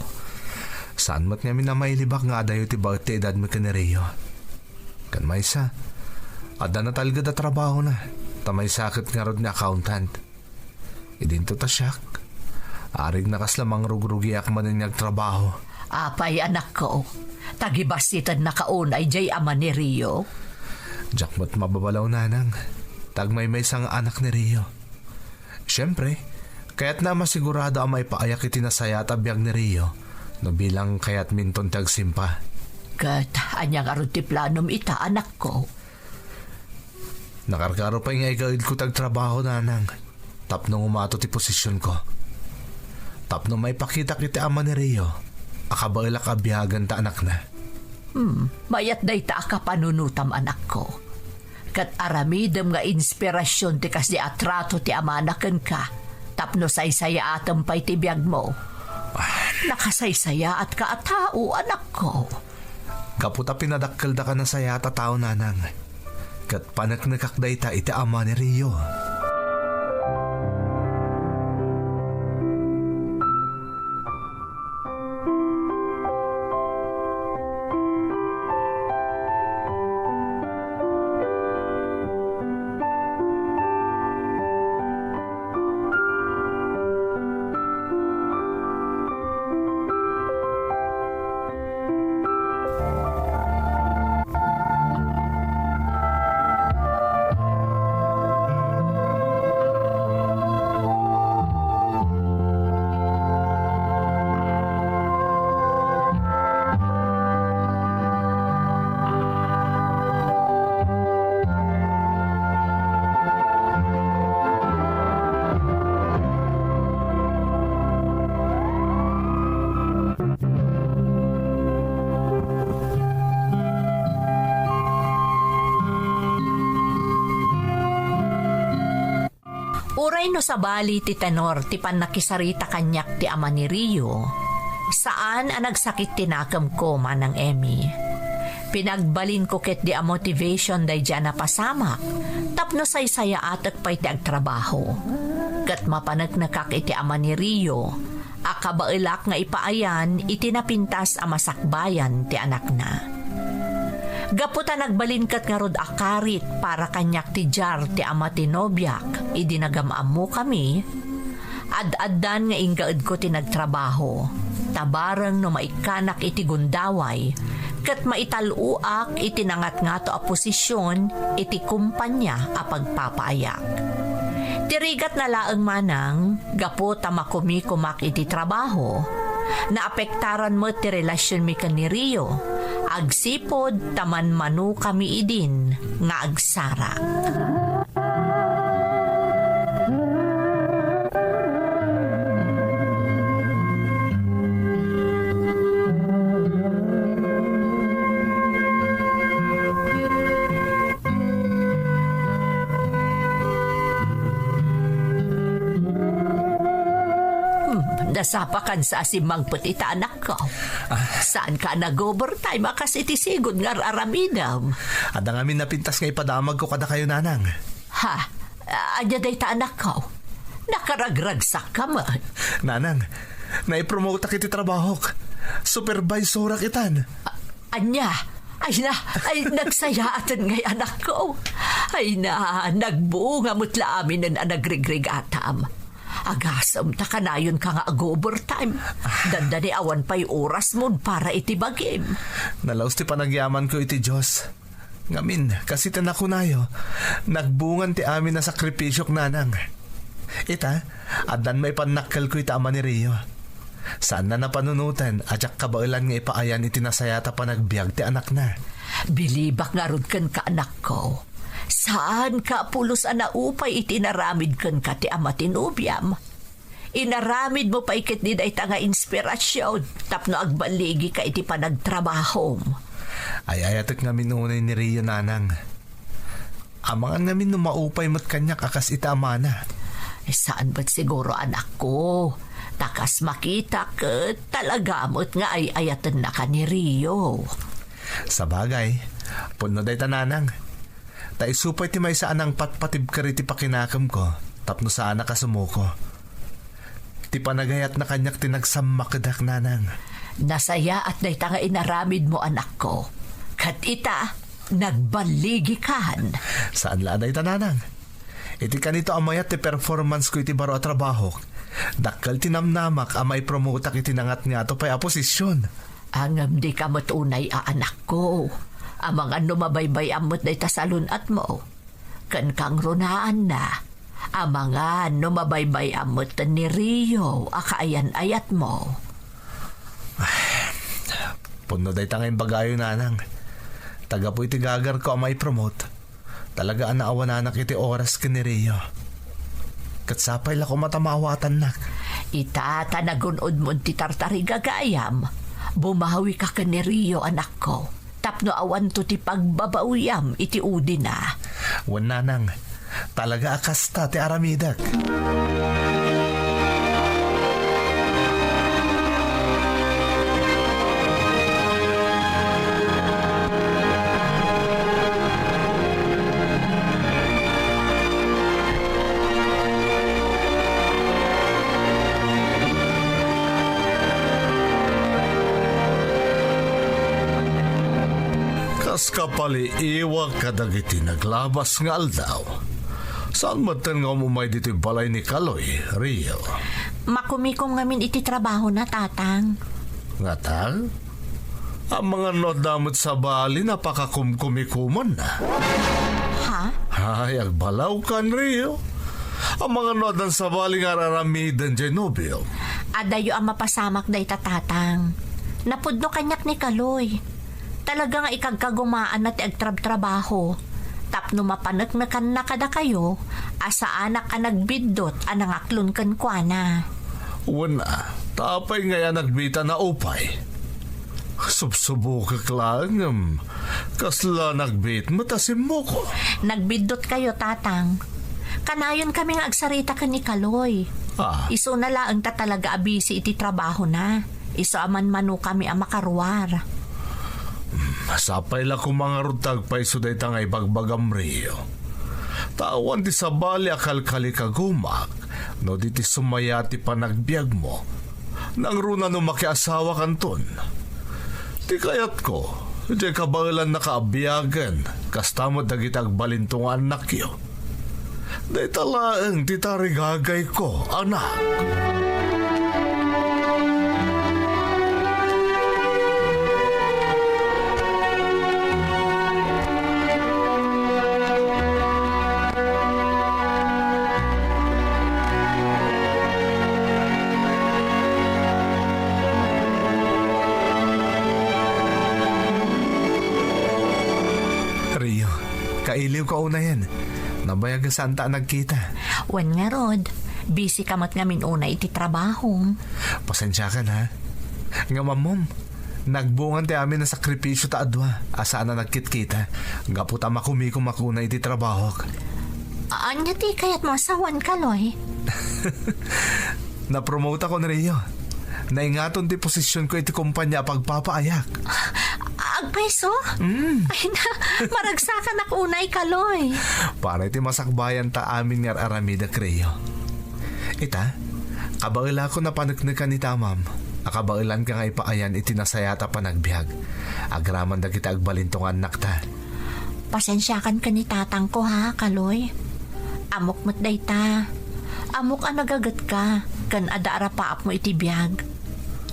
Saan met ngamin a mailibak nga adayo ti baet ti edadmi ken ni Rio? Ken maysa, adda natalged a trabahona, ta maysa ket ngarud nga accountant. Idinto ta siak, arigna kasla mangrugrugiak manen nga agtrabaho. Apay, anakko, tagibassitennaka unay diay ama ni Rio? Diak met mababalaw, Nanang, ta agmaymaysa nga anak ni Rio. Siempre, kayatna a masigurado a maipaayak iti nasayaat a biag ni Rio no bilang kayatminton ti agsimpa. Ket ania ngarud ti planom ita, anakko? Nakarkaro pay nga igaedko ti agtrabaho, Nanang, tapno ngumato ti posisionko. Tapno maipakitak iti ama ni Rio a kabaelak a biagen ta anakna. Hmm, mayat dayta a kapanunotam, anakko. Ket aramidem nga inspirasion ti kasdi a trato ti amana kenka tapno saysayaatem pay ti biagmo. Ah. Nakasaysayaatka a tao, anakko. Gapu ta pinadakkeldak a nasayaat a tao, Nanang. Ket paneknekak dayta iti ama ni Rio. Uray no sabali ti tenor ti pannakisarita kaniak ti ama ni Rio, saan a nagsakit ti nakemko, Manang Emmy. Pinagbalinko ketdi a motivation daydi a napasamak tapno saysayaatek pay ti agtrabaho. Ket mapaneknekak iti ama ni Rio a kabaelak nga ipaayan iti napintas a masakbayan ti anakna. Gapu ta nagbalin ket ngarud a karit para kaniak ti diar ti ama ti nobiak idi nagam-ammokami, ad-addan nga inggaedko ti nagtrabaho, ta bareng no maikkanak iti gundaway, ket maital-oak iti nangatngato a posision iti kompania a pagpapaayak. Ti rigatna laeng manang, gapu ta makumikumak iti trabaho, naapektaran met ti relasionmi ken ni Rio, agsipud ta manmanokami idin nga agsara. Hmm, nasapakan sa a simmangpet ita, anakko. Ah. Saanka a nag-overtime a kas iti sigud nga ar-aramidem? Adda ngamin napintas nga ipadamagko kadakayo, nanang. Ha? Ania dayta, anakko? Nakaragragsakka met. Nanang, naipromotak iti trabahok. Supervisorak itan. A-, ania? Ay na, ay, nagsayaaten ngay, anakko. Ay na, nagbunga met la aminen a nagrigrigataam. Agasem ta kanayonka nga ag-overtime. Dandani awan pay orasmo para iti bagim. Nalaus ti panagyamanko iti Dios. Ngamin, kas iti nakunayo, nagbungan ti amin a sakripisiok, nanang. Ita, addan maipannakkelko ita ama ni Rio. Saanna napanunoten a diak kabaelan nga ipaayan iti nasayaat a panagbiag ti anakna. Bilibak ngarud kenka, anakko. Saanka a pulos a naupay iti inaramid kenka ti ama ti nobiam. Inaramidmo pay ketdi dayta nga inspirasion tapno agballigika iti panagtrabahom. Ay-ayatek ngamin unay ni Rio, nanang. Amangan ngamin no maupay met kaniak a kas ita amana. Eh, saan met siguro, anakko. Ta kas makitak, eh, talaga met nga ay-ayatennaka ni Rio. Sabagay, pudno dayta, nanang. Ta isu pay ti maysa a nangpatpatibker iti pakinakemko tapno saanak a sumuko. Ti panagayatna kaniak ti nagsammakdak, nanang. Nasayaat dayta nga inaramidmo, anakko. Ket ita, nagballigikan. Saan la a dayta, nanang. Iti kanito a mayat ti performance ko iti baro a trabahok, dakkel ti namnamak a maipromotak iti nangatngato pay a posisyon. Ngem dika met unay a anakko. Amangan no mabaybay-am met dayta salun-atmo. Ken kangrunaanna, amangan no mabaybay-am met ni Rio a kaayan-ayatmo. Pudno dayta nga imbagayo, nanang. Ta gapu iti gagarko a maipromote, talaga a naawananak iti oras ken ni Rio. Ket sapay la koma ta maawatannak. Ita, ta nagun-odmon ti tartarigagayam, bumawika ken ni Rio, anakko, tapno awanto ti pagbabawiam iti udina. Wen, nanang, talaga a kasta ti aramidek. Kas kapaliiwak kadagiti naglabas nga aldaw, saan metten nga umumay ditoy balay ni Kaloy, Rio. Makumikom ngamin iti trabahona, Tatang. Ngatag? Amangan no adda met sabali a pakakumkumikomanna. Ha? Ay, agbalawkan, Rio. Amangan no addan sabali nga ar-aramiden diay nobiom. Adayo a mapasamak dayta, Tatang. Napudno kaniak ni Kaloy. Talaga nga ikagkagumaanna ti agtrabtrabaho. Tapno mapaneknekanna kadakayo a saanak a nagbiddut a nangaklon kenkuana. Wen a, ta apay ngay a nagbiit a naupay? Subsubokek laeng ngem kasla nagbiit met a simmuko. Nagbiddutkayo, Tatang. Kanayonkami nga agsarita ken ni Kaloy. Ah. Isuna laeng ta talaga a busy iti trabahona. Isu a manmanokami a makaruar. Hmm, sapay la koma ngarud ta agpayso dayta nga ibagbagam, Rio. Ta awan ti sabali a kalkalikagumak no di ti sumayaat ti panagbiagmo. Nangruna no makiasawakanton. Ti kayatko, diay kabaelannaka a biagen, kasta met dagiti agbalinto nga annakyo. Dayta laeng ti tarigagayko, anak. Kailiwka unayen. Nabayag a saanta a nagkita. Wen ngarud, busy ka met ngamin unay iti trabahom. Pasensiakan, ha? Ngem ammom, nagbungan ti amin a sakripisio ta adua a saan a nagkitkita gapu ta makumikumak unay iti trabahok. Ania ti kayatmo a sawan, Kaloy? Napromoteakon, Rio. Naingaton ti posisionko iti kompania a pagpapaayak. Agpayso? Mm. Ay na, maragsakanak unay, Kaloy. Para iti masakbayan ta amin nga ar-aramidek, Rio. Ita, kabaelakon a paneknekan ita, Amam, a kabaelanka nga ipaayan iti nasayaat a panagbiag agraman dagiti agbalinto nga annakta. Pasensiakan ken ni tatangko, ha, Kaloy? Ammok met dayta. Ammok a nagagetka ken adda arapaapmo iti biag.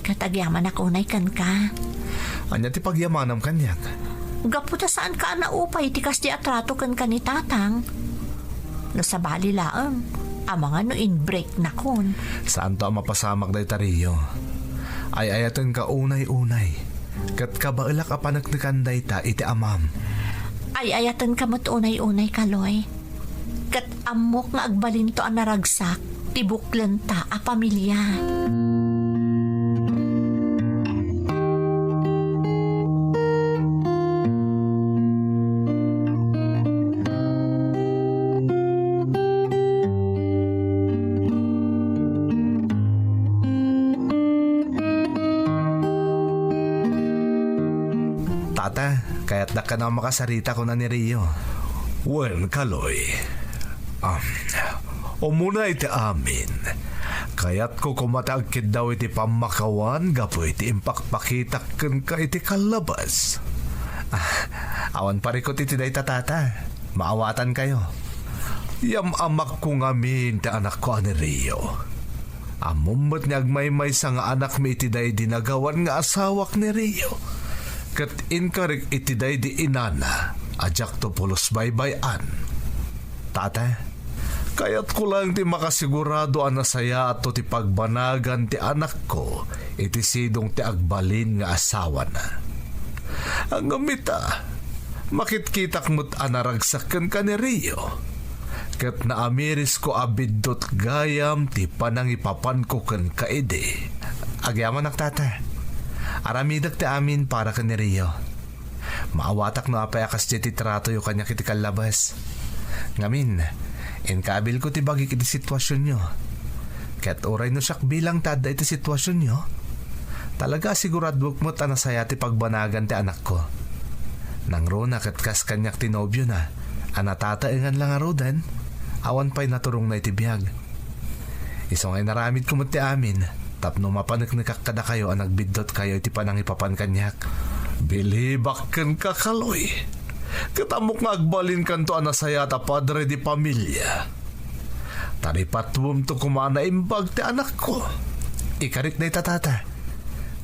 Ket agyamanak unay kenka. Ania ti pagyamanam kaniak? Gapu ta saanka a naupay iti kasdi a trato kenka ni tatang. No sabali laeng, amangan no inbreaknakon. Saanto a mapasamak dayta, Rio. Ay-ayatenka unay-unay. Ket kabaelak a paneknekan dayta iti amam. Ay-ayatenka met unay-unay, Kaloy. Ket ammok nga agbalinto a naragsak ti buklenta a pamilia. Tata, kayatdak kano a makasarita, kuna ni Rio. Wen, Kaloy. Um, umuna iti amin, kayatko koma ti agkiddaw iti pammakawan gapu iti impakpakitak kenka iti kallabas. Ah, awan parikut iti dayta, Tata. Maawatankayo. Yam-amakko ngamin ti anakko a ni Rio. Ammom met nga agmaymaysa nga anakmi iti daydi nagawan nga asawak ni Rio. Ket inkarik iti daydi inana a diakto pulos baybay-an. Tata, kayatko laeng ti makasigurado a nasayaatto ti pagbanagan ti anakko iti sidong ti agbalin nga asawana. Ngem ita, makitkitak met a naragsak kenka ni Rio. Ket naamirisko a biddut gayam ti panangipapanko kenka idi. Agyamanak, Tata. Aramidek ti amin para ken ni Rio. Maawatak no apay a kasdiay ti tratoyo kaniak iti kallabas. Ngamin, inkaabilko ti bagik iti situasionyo. Ket uray no siak bilang ti adda iti situasionyo, talaga a siguraduek met a nasayaat ti pagbanagan ti anakko. Nangruna ket kas kaniak ti nobiona, a natataengan la ngaruden, awan pay naturongna iti biag. Isu nga inaramidko met ti amin tapno mapaneknekak kadakayo a nagbiddutkayo iti panangipapan kaniak. Bilibak kenka, Kaloy, ket ammok nga agbalinkanto a nasayaat a padre de pamilia. Taripatuemto koma a naimbag ti anakko. Ikarik dayta, Tata.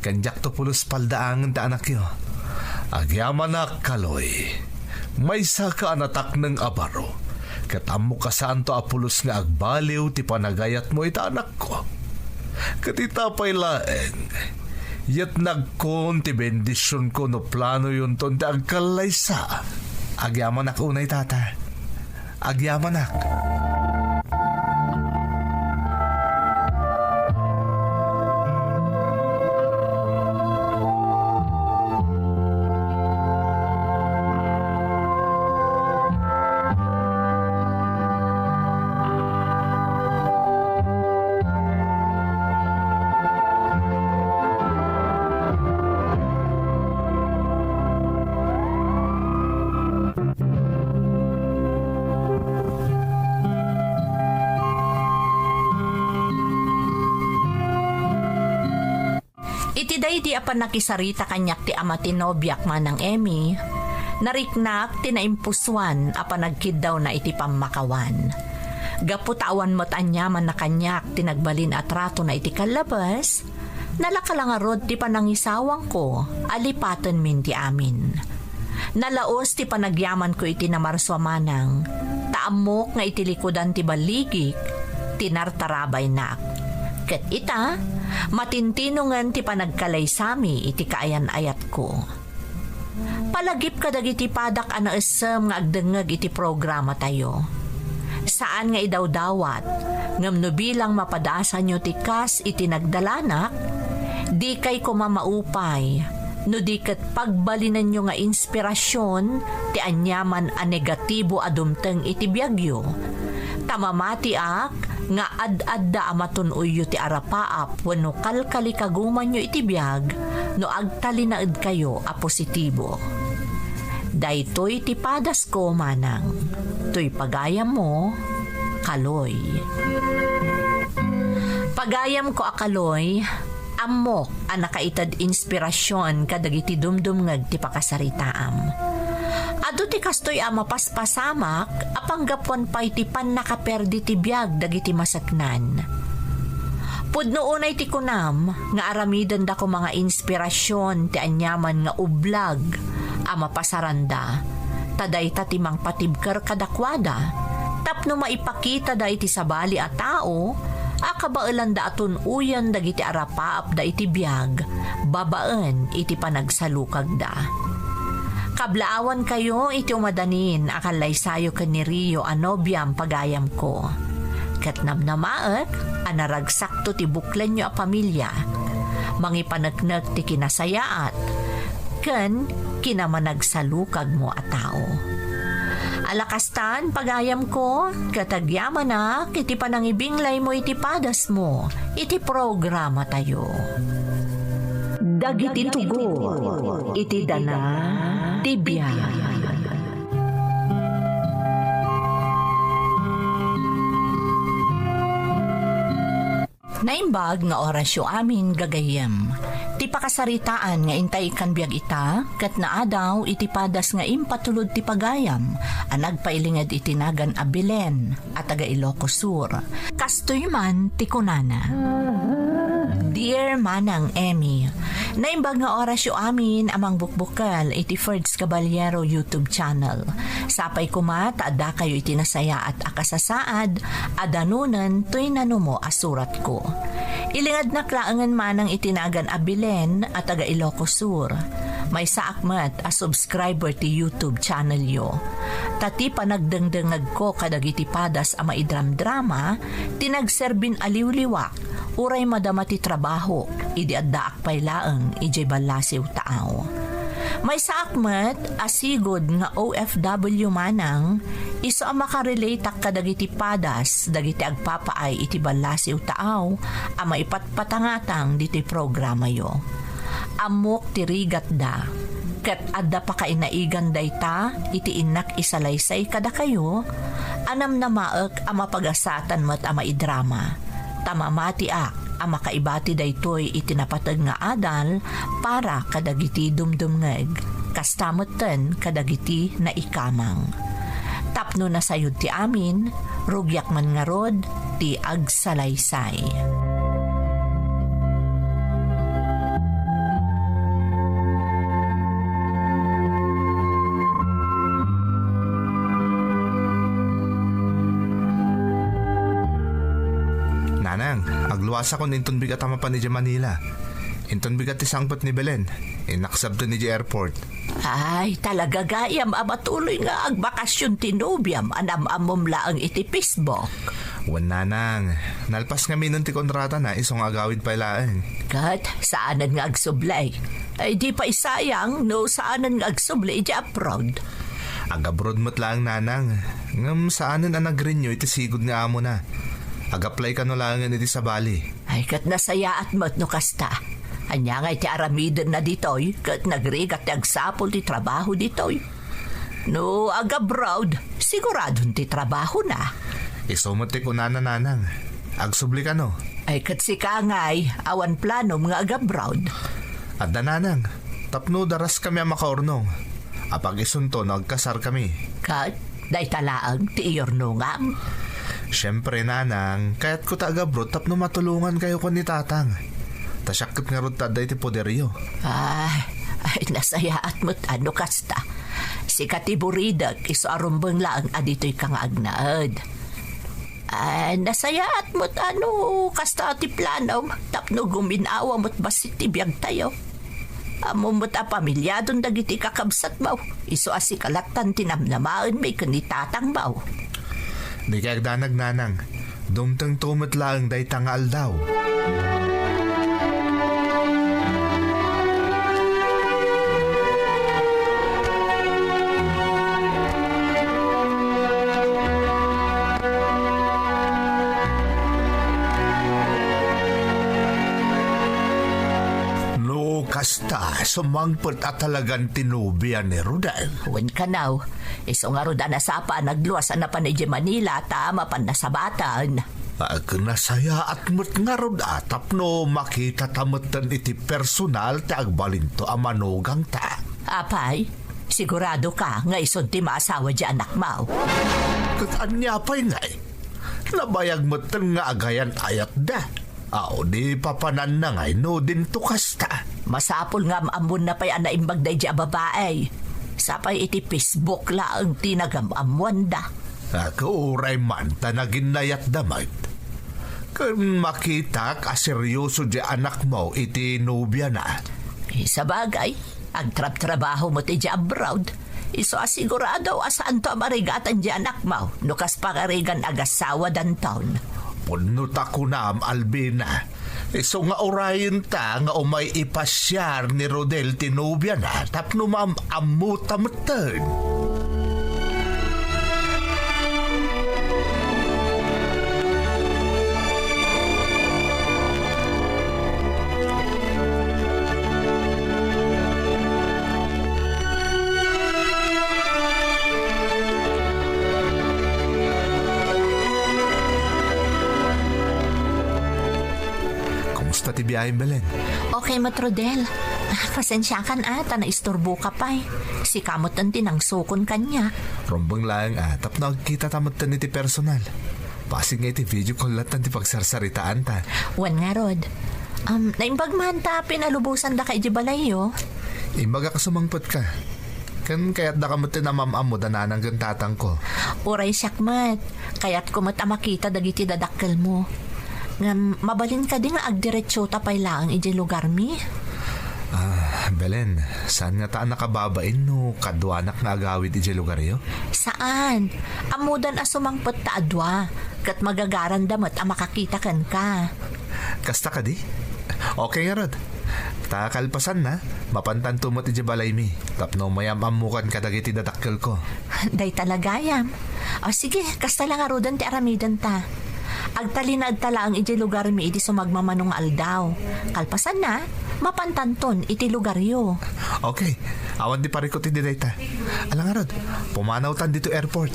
Ken diakto pulos paldaangen ti anakyo. Agyamanak, Kaloy. Maysaka a natakneng a baro, ket ammok a saanto a pulos nga agbaliw ti panagayatmo ita anakko. Ket ita pay laeng, yetnagkon ti bendisionko no planoyonton ti agkallaysa. Agyamanak unay, Tata. Agyamanak. Iti daydi a pannakisarita kaniak ti ama ti nobiak, Manang Emmy, nariknak ti naimpusoan a panagkiddawna iti pammakawan. Gapu ta awan met aniamanna kaniak ti nagbalin a tratona iti kallabas, nalaka la ngarud ti panangisawangko a lipatenmin ti amin. Nalaus ti panagyamanko iti namarso a manang, ta ammok nga iti likudan ti balligik ti nartarabaynak. Ket ita, matintinongen ti panagkalaysami iti kaayan-ayatko. Palagip kadagiti padak a naessem nga agdengngeg iti programatayo. Saan nga idawdawat, ngem no bilang mapadasanyo ti kas iti nagdalanak, dikay koma maupay no di ket pagbalinenyo nga inspirasion ti aniaman a negatibo a dumteng iti biagyo. Ta mamatiak nga ad-adda a matun-oyyo ti arapaap wenno kalkalikagumanyo iti biag no agtalinaedkayo a positibo. Daytoy ti padasko, manang. Toy pagayammo, Kaloy. Pagayamko a Kaloy, ammok a nakaited inspirasion kadagiti dumdumngeg ti pakasaritaam. Adu ti kastoy a mapaspasamak a panggapuan pay ti pannakaperdi ti biag dagiti maseknan. Pudno unay ti kunam nga aramidenda koma nga inspirasion ti aniaman nga ublag a mapasaranda, ta dayta ti mangpatibker kadakuada tapno maipakitada iti sabali a tao a kabaelanda a tun-oyen dagiti arapaapda iti biag babaen iti panagsalukagda. Kablaawankayo iti umadanin a kallaysayo ken ni Rio a nobiam, pagayamko. Ket namnamaek a naragsakto ti buklenyo a pamilya. Mangipaneknek ti kinasayaat ken kinamanagsalukagmo a tao. Ala kastan, pagayamko, ket agyamanak iti panangibinglaymo iti padasmo iti programatayo. Dagiti tugot iti dana ti biag. Naimbag nga orasyo amin, gagayyem. Ti pakasaritaan nga intay ikkan biag ita, ket naadaw iti padas nga impatulod ti pagayam a nagpailinged iti nagan a Belen a taga Ilocos Sur. Kastoy man ti kunana. Dear Manang Emmy, naimbag nga orasyo amin a mangbukbukel iti Ferds Caballero YouTube channel. Sapay koma ta addakayo iti nasayaat a kasasaad a danonen toy nanumo a suratko. Ilingednak laengen manang iti nagan a Belen a taga Ilocos Sur. Maysaak met a subscriber ti YouTube channelyo. Ta ti panagdengdengngegko kadagiti padas a maidramdrama ti nagserbin a liwliwak uray madama ti trabahok idi addaak pay laeng idiay ballasiw taaw. Maysaak met a sigud nga O F W manang, isu a makarelateak kadagiti padas dagiti agpapaay iti ballasiw taaw a maipatpatangatang ditoy programayo. Ammok ti rigatda, ket adda pakainaigan dayta iti innak isalaysay kadakayo a namnamaek a mapagasatan met a maidrama, ta mamatiak a makaibati daytoy iti napateg nga adal para kadagiti dumdumngeg, kasta metten kadagiti naikamang. Tapno nasayod ti amin, rugiak man ngarud ti agsalaysay. Nanang, agluasakon inton bigat a mapan idiay Manila. Inton bigat ti sangpet ni Belen, innaksabten idiay airport. Ay, talaga gayam a matuloy nga agbakasyon ti nobiam a nam-ammom laeng iti Facebook. Wen, nanang, nalpas ngamin ti kontratana isu nga agawid pay laeng. Ket saanen nga agsubli. Ay, di pay sayang no saanen nga agsubli iti abroad. Agabroad met laeng, nanang, ngem saanen a nag-renew iti sigud nga amona. Ag-apply kano laengen iti sabali. Ay, ket nasayaat met no kasta. Ania ngay ti aramidenna ditoy, ket nagrigat ti agsapul ti trabaho ditoy. No ag-abroad, siguradon ti trabahona. Isu met ti kunana, nanang. Agsubli kano? Ay, ket sika ngay, awan planom nga ag-abroad? Adda, nanang. Tapno daraskami a makaurnong. Apag-isunto no agkasarkami. Ket dayta laeng ti iyurnongam? Siempre, nanang, kayatko ta agabroad tapno matulongankayo ken ni tatang. Ta siak ket ngarud ti adda iti poderyo. Ay, ay, nasayaat met no kasta. Sika ti buridek, isu a rumbeng laeng a ditoyka nga agnaed. Ay, nasayaat met no kasta ti planom tapno gumin-awa met bassit ti biagtayo. Ammom met a pamilyadon dagiti kakabsatmo. Isu a sika lattan ti namnamaenmi ken ni tatangmo. Dikay agdanag, nanang. Dumtengto met laeng dayta nga aldaw. No kasta, sumangpet a talagan ti nobia ni Rodel. Wen kanaw, isu ngarud a nasapa a nagluas a napan idiay Manila ta mapan nasabaten. Agnasayaat met ngarud a tapno makitata metten iti personal ti agbalinto a manugangta. Apay, sigurado ka nga isun ti maasawa di anakmo? Ket ania pay ngay? Nabayag metten nga agayan-ayatda. Aw, di papananna ngay no dinto kasta. Masapul nga am-ammonna pay a naimbag daydi a babai. Sapay iti Facebook laeng ti nagam-ammoanda. Ket uray man ta naginnayatda met. Ken makitak a seryoso di anakmo iti nobiana. Eh, sabagay, agtrabtrabaho met idiay abroad. Isu a sigurado a saanto a marigatan di anakmo no kas pagarigan agassawa danton. Pudno ta kunam, Albina. Isu nga urayenta nga umay ipasiar ni Rodel ti nobiana tapno maam-ammota metten. Kumusta ti biyahem, Belen? Okay met, Rodel. Ah, pasensiakan, ah, ta naisturboka pay. Sika met ti nangsukon kaniak. Rumbeng laeng, ah, tapno agkitata metten iti personal. Bassit nga iti video call lattan ti pagsarsaritaanta. Wen ngarud. Um, naimbag man ta pinalubosandaka idiay balayyo. Imbagak a sumangpetka. Ken kayatdaka metten a maam-ammo da nanang ken tatangko. Uray siak met. Kayatko met a makita dagiti dadakkelmo. Ngem mabalin kadi nga agdiretsota pay laeng idiay lugarmi? Ah, Belen, saan ngata a nakababain no kaduanak nga agawid idiay lugaryo? Saan. Ammodan a sumangpet ta a dua, ket magagaranda met a makakita kenka. Kasta kadi? Okay ngarud. Ta kalpasanna, mapantanto met idiay balaymi tapno mayam-ammokan kadagiti dadakkelko. Dayta la gayam. O sige, kasta la ngaruden ti aramidenta. Agtalinaedta laeng idiay lugarmi iti sumagmamano nga aldaw. Kalpasanna, mapantanton iti lugaryo. Okay, awan ti parikut idi dayta. Ala ngarud, pumanawtan ditoy airport.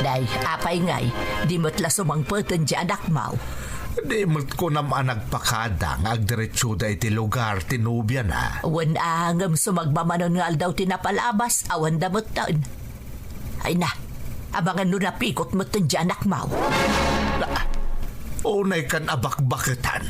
Day, apay ngay, di met la sumangpeten ti anakmo? Di met kunam a nagpakada nga agdiretsoda iti lugar ti nobiana. Wen a, ngem sumagmamanon nga aldaw ti napalabas, awanda metten. Ay na, abangan no napikot metten ti anakmo. Na, unaykan a bakbaketan.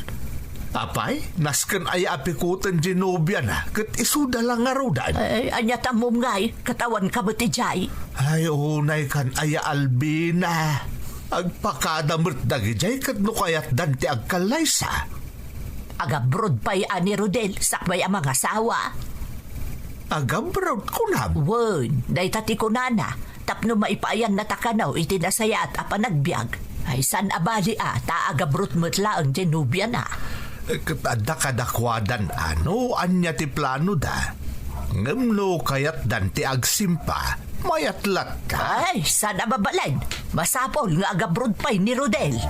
Apay, nasken aya a pikoten ti nobiana, ket isuda la ngaruden. Ay, ania ti ammom ngay, ket awanka met idiay. Ay, unaykan aya, Albina. Agpakada met dagidiay ket no kayatdan ti agkallaysa. Agabroad pay a ni Rodel sakbay a mangasawa. Agabroad kunam? Wen, dayta ti kunana, tapno maipaayannata kano iti nasayaat a panagbiag. Ay, saan a bali a, ta agabroad met laeng ti nobiana. Ket adda kadakuadan a no ania ti planoda. Ngem no kayatdan ti agsimpa, mayat latta. Ay, saan a mabalin. Masapul nga agabroad pay ni Rodel.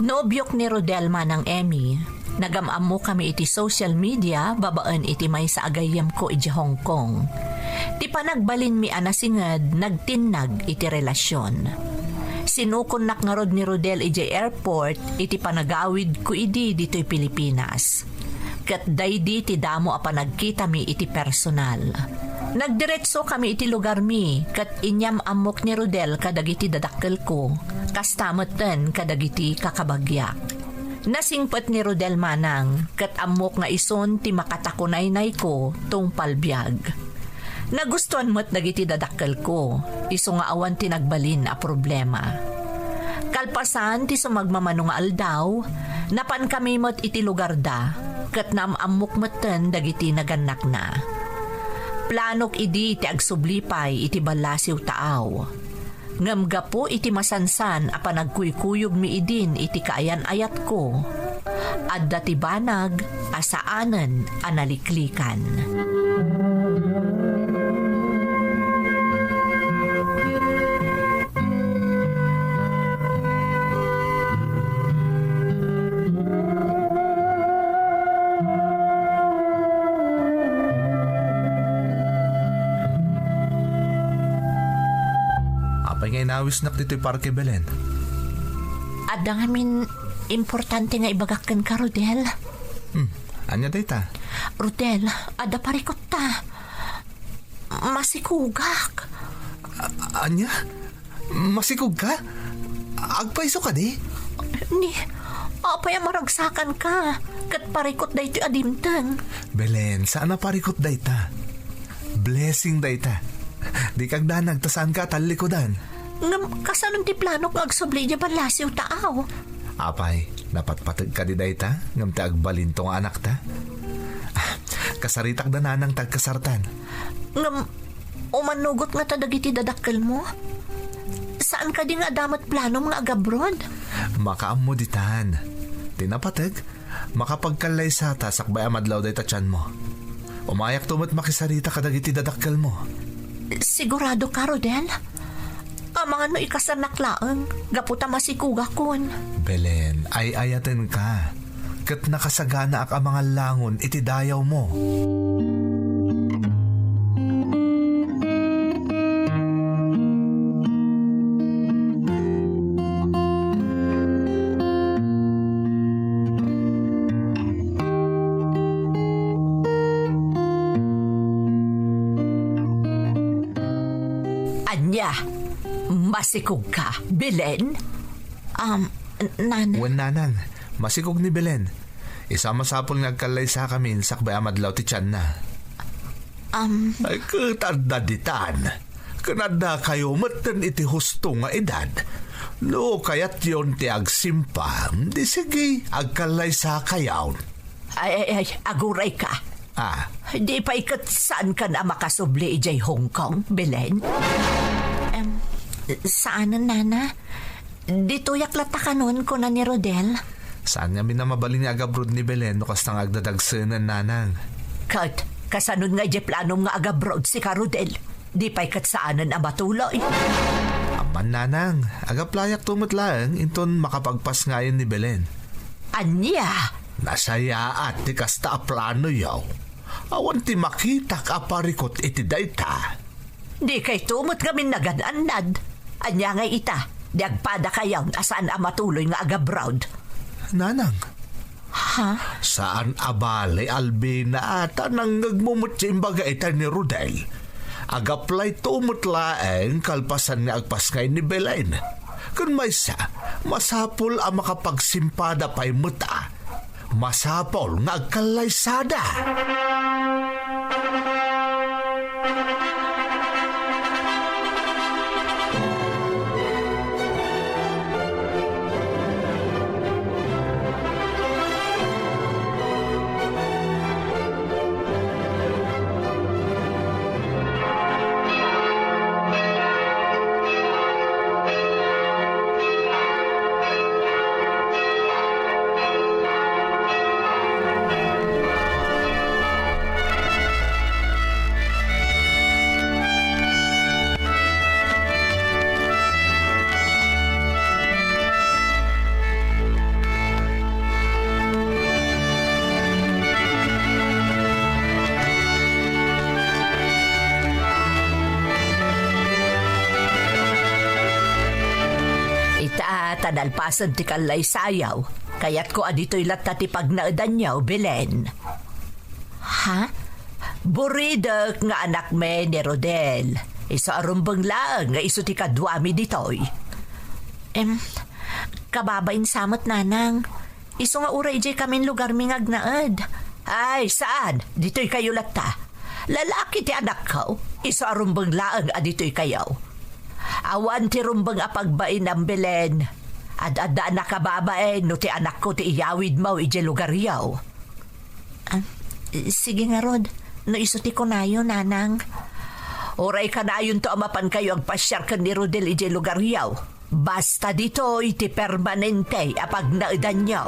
Noobiok ni Rodel manang Emmy. Nagam-ammokami iti social media babaen iti maysa a gayyemko idiay Hong Kong. Ti panagbalinmi a nasinged nagtinnag iti relasion. Sinukonnak ngarud ni Rodel idiay airport iti panagawidko idi ditoy Pilipinas. Ket daydi ti damo a panagkitami iti personal. Nagdiretsokami iti lugarmi ket inyam-ammok ni Rodel kadagiti dadakkelko, kasta metten kadagiti kakabagiak. Nasingpet ni Rodel manang ket ammok nga isun ti makatakunaynayko tungpal biag. Nagustuan met dagiti dadakkelko, isu nga awan ti nagbalin a problema. Kalpasan ti sumagmamano nga aldaw, napankami met iti lugarda, ket naam-ammok metten dagiti nagannakna. Planok idi ti agsubli pay iti ballasiw taaw. Ngem gapu iti masansan a panagkuykuyogmi idin iti kaayan-ayatko, adda ti banag a saanen a naliklikan. Apay nga inawisnak ditoy parke, Belen? Adda ngamin importante nga ibagak kenka, Rodel. Hmm, ania dayta? Rodel, adda parikotta. Masikugak. A-, ania? Masikog ka? Agpayso kadi? Ni, apay a maragsakan ka? Ket parikot daytoy a dimteng. Belen, saan a parikot dayta. Blessing dayta. Di kagdanag ta saan ka tallikudan. Ngem, kasano ti planok nga agsubli idiay ballasiw taaw? Apay, napatpateg kadi dayta, ngem ti agbalinto nga anakta? Ah, kasaritak da nanang ti agkasartan. Ngem, umannugot ngata dagiti dadakkelmo? Saan kadi nga adda met planom nga agabroad? Makaammo ditan. Ti napateg, makapagkallaysata sakbay a madlaw dayta tianmo. Umayakto met makisarita kadagiti dadakkelmo. Sigurado ka, Rodel? Amangan no ikasanak laeng, gapu ta masikugakon. Belen, ay-ayatenka, ket nakasaganaak a mangallangon iti dayawmo. Ania? Masikog ka, Belen? Um, n-, Nana. Wen, Nanang, masikog ni Belen. Isu a masapul nga agkallaysakamin sakbay a madlaw ti tianna. Um, Ay, ket adda ditan. Ken addakayo metten iti husto nga edad. No kayatyon ti agsimpa, di sige, agkallaysakayon. Ay, ay, ay, aguray ka. Ah. Di pay ket saankan a makasubli idiay Hong Kong, Belen? Em, saanen, Nana. Ditoyak latta kanon, kuna ni Rodel. Saan ngamin a mabalin nga agabroad ni Belen no kasta nga agdadagsenen, Nanang? Ket, kasanon nga idiay planom nga agabroad sika, Rodel? Di pay ket saanen a matuloy. Amman, Nanang, agaplayakto met laeng inton makapagpasngayon ni Belen. Ania? Nasayaat ti kasta a planoyo. Awan ti makitak a parikot iti dayta. Dikayto met ngamin nagan-annad. Ania ngay ita, di agpadakayon a saan a matuloy nga agabroad? Nanang. Ha? Saan a bale, Albina, ta nangngegmo met ti imbaga ita ni Rodel. Agaplayto met laeng kalpasan nga agpasngay ni Belen. Ken maysa, masapul a makapagsimpada pay met a. Masapul nga agkallaysada. Ta nalpasen ti kallaysayaw, kayatko a ditoy latta ti pagnaedanyo, Belen. Ha? Buridek nga anakmi ni Rodel. Isu a rumbeng laeng nga isu ti kaduami ditoy. Em, kababain sa met, Nanang. Isu nga uray idiay kamin lugarmi nga agnaed. Ay, saan? Ditoy kayo latta. Lalaki ti anakko. Isu a rumbeng laeng a ditoy kayo. Awan ti rumbeng a pagbainam, Belen. Ad-adda a nakababain no ti anakko ti iyawidmo idiay lugaryo. Ah, sige ngarud, no isu ti kunayo, Nanang. Uray kanayonto a mapankayo agpasiar ken ni Rodel idiay lugaryo. Basta ditoy ti permanente a pagnaedanyo.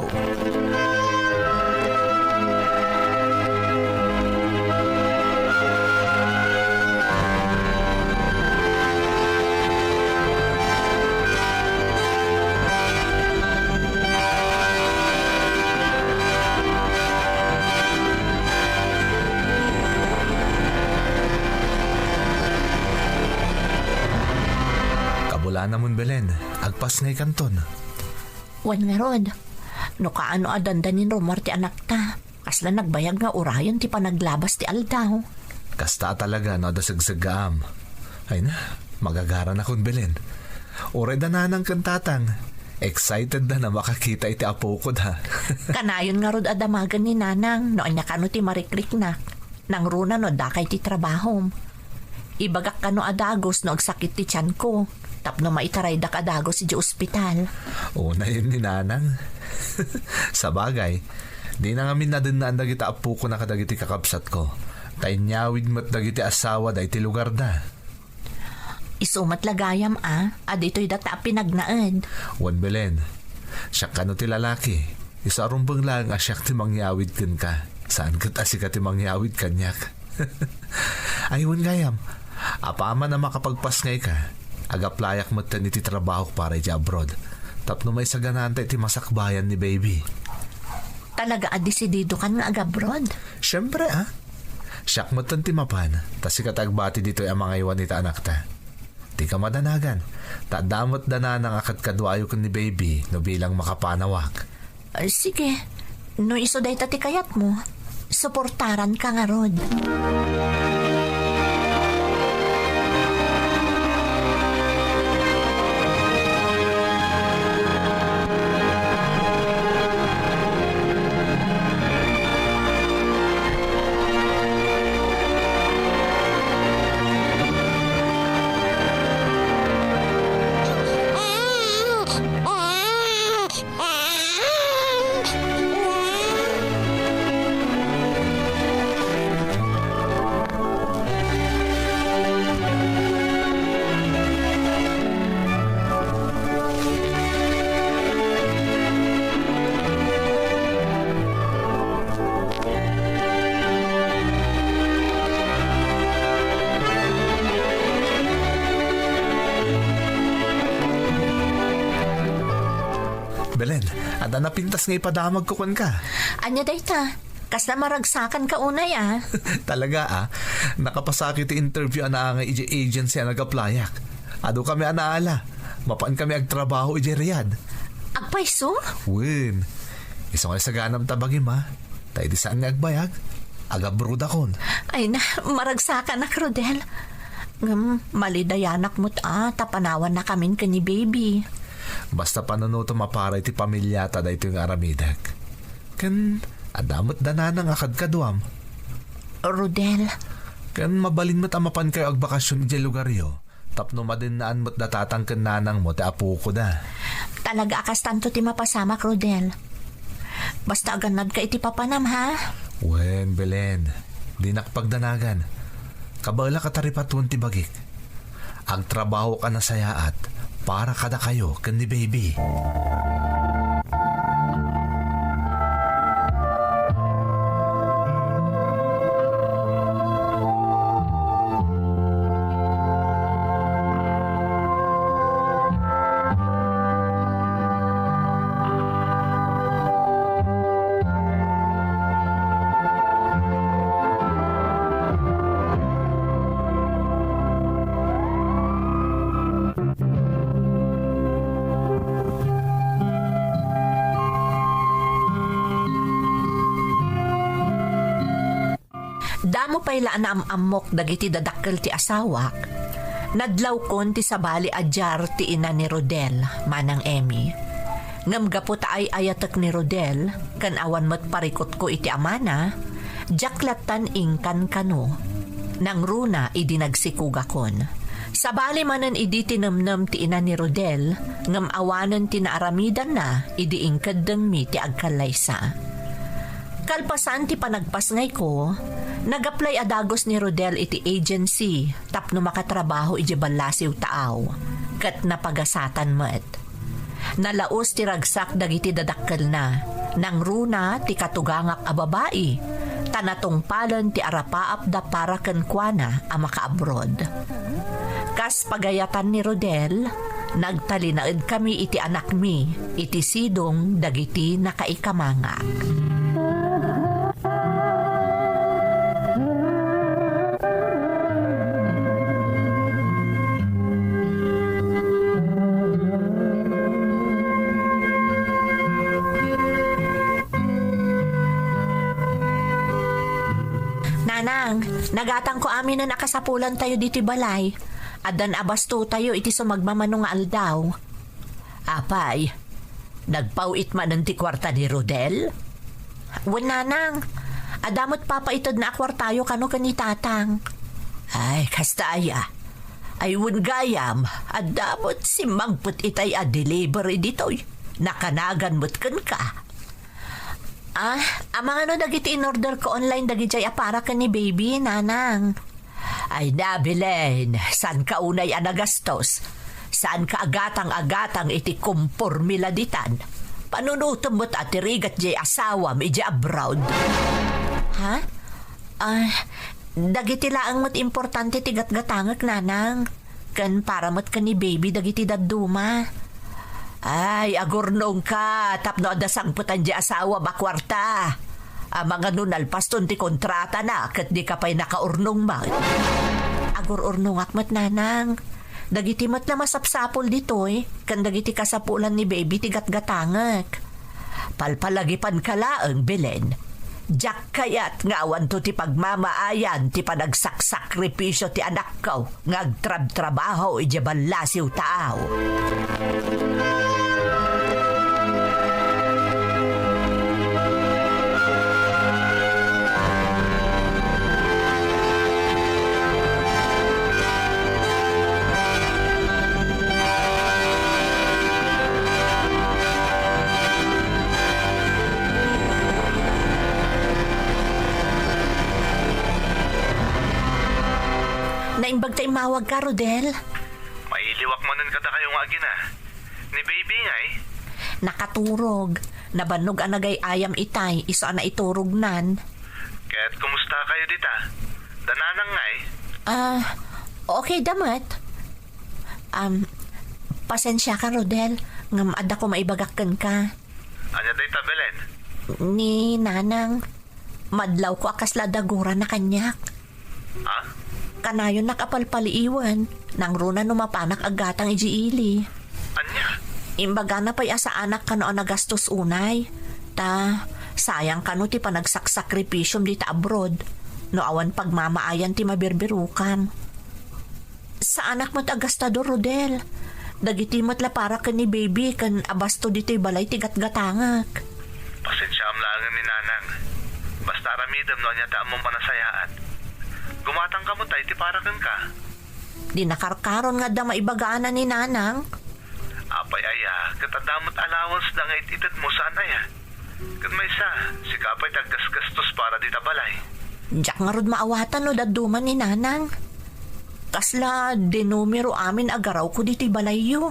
Kabulanamon, Belen, agpasngaykanton. Wen ngarud, no kaano a dandanin rummuar ti anakta, kasla nagbayag nga urayen ti panaglabas ti aldaw. Kasta a talaga no adda segseggaam. Ay na, magagaranakon, Belen. Uray da nanang ken tatang, excited da na makakita iti apoko da. Kanayon ngarud a damagen ni nanang no ania kano ti marikriknak. Nangruna no dakay ti trabahom. Ibagak kano a dagus no agsakit ti tianko, tapno maitaraydak a dagus idiay ospital. Unayen ni nanang. Sabagay, dina ngamin nadennaan dagiti apokona kadagiti kakabsatko, ta inyawid met dagiti asawada iti lugarda. Isu met la gayam a, a ditoy data a pinagnaed. Wen Belen, siak kano ti lalaki, isu a rumbeng laeng a siak ti mangyawid kenka. Saan ket a sika ti mangyawid kaniak. Ay, wen gayam, apaman a makapagpasngayka, agaplayak metten iti trabahok para iti abroad, tapno maisaganaanta iti masakbayan ni baby. Talaga a desididokan nga agabroad? Siempre, a. Siak metten ti mapan, ta sika ti agbati ditoy a mangaywan iti anakta. Dika madanagan, ta adda met da nanang a kadkaduayo ken ni baby no bilang makapanawak. Ah, sige, no isu dayta ti kayatmo, suportaranka ngarud. Belen, adda napintas nga ipadamagko kenka. Ania dayta? Kasla maragsakanka unay, a. Talaga, a. Nakapasakit ti interview a naangay idiay agency a nagaplayak. Adu kami a naala. Mapan kami agtrabaho idiay Riyadh. Agpayso? Wen. Isu nga isaganam ta bagim, a. Ta idi saan nga agbayag, agabrodakon. Ay na, maragsakanak, Rodel. Ngem, malidayanak met, a, ta panawannakamin ken ni baby. Basta panunotem a para iti pamiliata daytoy nga aramidek. Ken adda met da nanang a kadkaduam. Rodel. Ken mabalin met a mapankayo agbakasyon idiay lugaryo, tapno madennaan met da tatang ken nanangmo ti apokoda. Talaga a kastanto ti mapasamak, Rodel. Basta agannadka iti papanam, ha? Wen, Belen, dinak pagdanagan. Kabaelak a taripatuen ti bagik. Agtrabahok a nasayaat para kadakayo ken ni baby. Damo pay la a naam-ammok dagiti dadakkel ti asawak. Nadlawkon ti sabali a diar ti ina ni Rodel, Manang Emmy. Ngem gapu ta ay-ayatek ni Rodel, ken awan met parikutko iti amana, diak lattan ingkan kano. Nangruna idi nagsikugakon. Sabali manen idi tinemnem ti ina ni Rodel, ngem awanen ti naaramidanna idi inkeddengmi ti agkallaysa. Kalpasan ti panagpasngayko, nag-apply a dagus ni Rodel iti agency tapno makatrabaho idiay ballasiw taaw, ket napagasatan met. Nalaus ti ragsak dagiti dadakkelna, nangruna ti katugangak a babai, ta natungpalen ti arapaapda para kenkuana a makaabroad. Kas pagayatan ni Rodel, nagtalinaedkami iti anakmi iti sidong dagiti nakaikamangak. Nanang, nagatangko aminen a kasapulantayo ditoy balay. Addan a bastotayo iti sumagmamano nga aldaw. Apay, nagpaw-it manen ti kuarta ni Rodel? Wen, nanang, adda met papaitedna a kuartayo kano ken ni tatang. Ay, kasta aya. Ay, wen gayam, adda met simmangpet itay a delivery ditoy. Nakanagan met kenka. Ah, amangan no dagiti in-order ko online dagidiay a para ken ni baby, nanang. Ay na, Belen, saanka unay a nagastos? Saanka agatang-agatang iti kompormila ditan? Panunotem met a ti rigat diay asawam idiay abroad. Ha? Ah, dagiti laeng met importante ti gatgatangek, nanang. Ken para met ken ni baby dagiti dadduma. Ay, agurnongka tapno adda sangpetan diay asawam a kuarta. Amangan no nalpaston ti kontratana ket dika pay nakaurnong met. Agur-urnongak met, nanang. Dagiti met la masapsapul ditoy, ken dagiti kasapulan ni baby ti gatgatangek. Palpalagipanka laeng, Belen. Diak kayat nga awanto ti pagmamaayan ti panagsaksakripisio ti anakko nga agtrabtrabaho idiay ballasiw taaw. Naimbag ta immawagka, Rodel. Mailiwak manen kadakayo nga agina. Ni baby ngay? Nakaturog. Nabannog a nagay-ayam itay, isu a naiturognan. Ket kumusta kayo dita? Da nanang ngay? Ah, okay da met. Um, pasensiaka, Rodel, ngem adda ko maibagak kenka. Ania dayta, Belen? Ni nanang, madlawko a kasla dagurana kaniak. Ha? Kanayonnak a palpaliiwen, nangruna no mapanak aggatang idiay ili. Ania? Imbagana pay a saanak kano a nagastos unay. Ta, sayang kano ti panagsaksakripisom dita abroad, no awan pagmamaayan ti mabirbirokam. Saanak met a gastador, Rodel. Dagiti met la para ken ni baby ken abasto ditoy balay ti gatgatangek. Pasensiaam laengen ni nanang. Basta aramidem no ania ti ammom a nasayaat. Gumatangka met iti para kenka. Di nakarkaron nga adda maibagana ni nanang. Apay aya, ket adda met allowance da nga it-itedmo saan aya. Ket maysa, sika pay ti aggasgastos para dita balay. Diak ngarud maawatan no dadduma ni nanang. Kasla denumero amin a garawko ditoy balayyo.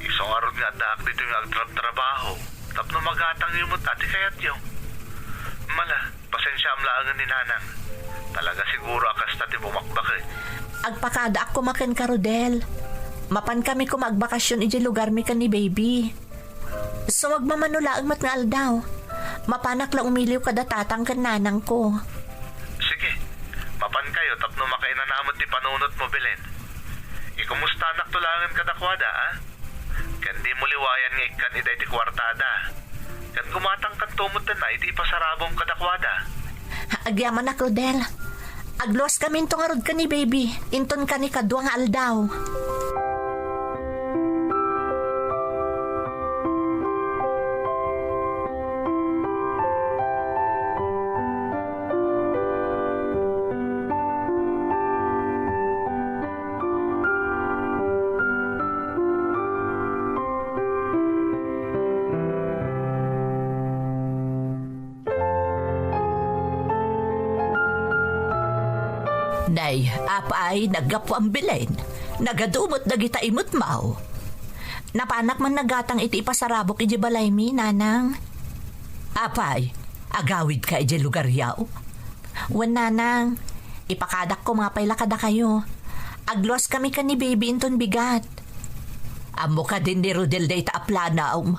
Isu ngarud nga addaak ditoy nga agtrabtrabaho, tapno magatangyo met ti kayatyo. Mala, pasensiaam laengen ni nanang. Talaga siguro a kasta ti bumakbaket. Agpakadaak koma kenka, Rodel. Mapankami koma agbakasyon idiay lugarmi ken ni baby. Sumagmamano laeng met nga aldaw. Mapanak la umiliw kada tatang ken nanangko. Sige, mapankayo tapno makainanamet ti panunotmo, Belen. Ikumustanakto laengen kadakuada, a? Ken dimo liwayan nga ikkan idiay ti kuartada. Ken gumatangkanto met iti ipasarabom kadakuada. Agyamanak, Rodel. Agluaskaminto ngarud ken ni baby, inton kani kadua nga aldaw. Nay, apay, naggapuam Belen. Nagadu met dagita imetmaw. Napanak man naggatang iti ipasarabok iti balaymi, nanang. Apay, agawidka iti lugaryo? Wen, nanang, ipakadakko nga pay la kadakayo. Agluaskami ken ni baby inton bigat. Ammo kadin ni Rodel dayta a planom?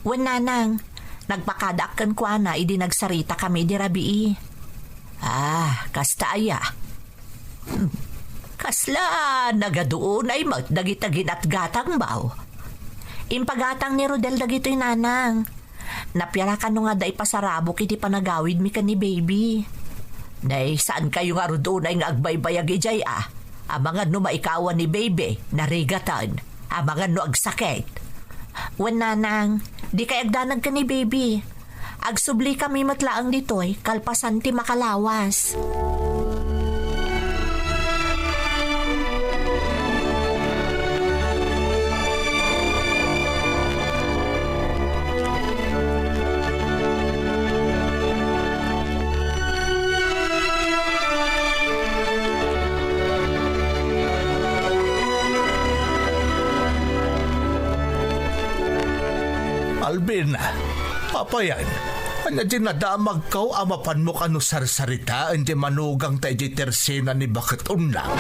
Wen, nanang, nagpakadaak kenkuana idi nagsaritakami idi rabii. Ah, kasta aya. Hmm. Kasla nagadu unay met dagita ginatgatangmo. Impagatang ni Rodel dagitoy, nanang. Nappiara kano nga adda ipasarabok iti panagawidmi ken ni baby? Nay, saankayo ngarud unay nga agbaybayag idiay a? Amangan no maikawan ni baby, narigatan. Amangan no agsakit. Wen, nanang, dikay agdanag ken ni baby. Agsublikami met laeng ditoy, kalpasan ti makalawas. Alvin, apayan, ania ti nadamagko a mapanmo kano sarsaritaen ti manugangta idiay tersena ni Baket Unlang?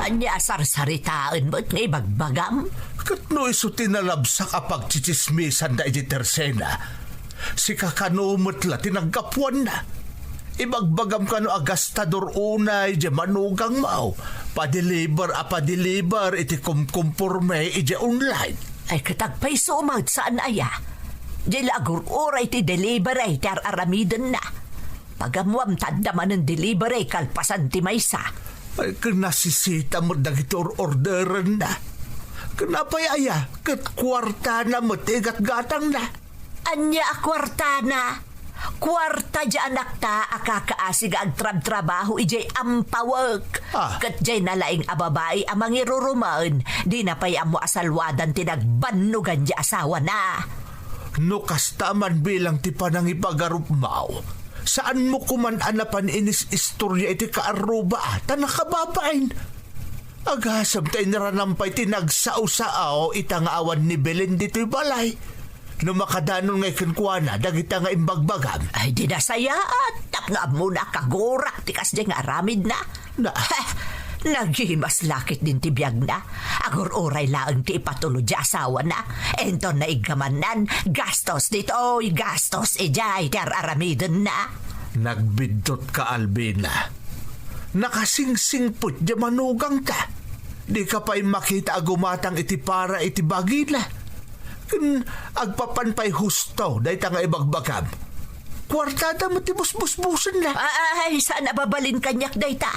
Ania a sarsaritaen met nga ibagbagam? Ket no isu ti nalabsak a pagtsitsismisanda idiay tersena, sika kano met la ti naggapuanna. Ibagbagam kano a gastador unay diay manugangmo, padeliver a padeliver iti kumkumporme idiay online. Ay, ket agpayso met, saan aya? Diay la agur-uray ti delivery ti ar-aramidenna. Pagammoam ta adda manen delivery kalpasan ti maysa. Ay, ken nasisita met dagiti or-orderenna. Ken apay aya, ket kuartana met ti igatgatangna. Ania a kuartana? Kuarta diay anakta a kakaasi nga agtrabtrabaho idiay ampawek. Ah. Ket diay nalaing a babai a mangirurumen, dina pay ammo a salwadan ti nagbannogan diay asawana. No kasta man bilang ti panangipagarupmo, saanmo koman a napan inis-istorya iti kaarruba, ta nakababain. Agasem ta inranam pay ti nagsao-sao ita nga awan ni Belen ditoy balay. No makadanon ngay kenkuana dagita nga imbagbagam. Ay, di nasayaat, tapno ammona a kagurak ti kasdiay nga aramidna. Na- Heh, nagimas lakit din ti biagna. Agur-uray laeng ti ipatulod ti asawana. Enton naiggamannan, gastos ditoy, gastos idiay ti ar-aramidenna. Nagbiddut ka, Alvina. Nakasingsingpet diay manugangta. Dika pay makita a gumatang iti para iti bagina. Ken agpapan pay husto dayta nga ibagbagam. Kuartada met ti busbusbusenna. Ay, saan a mabalin kaniak dayta?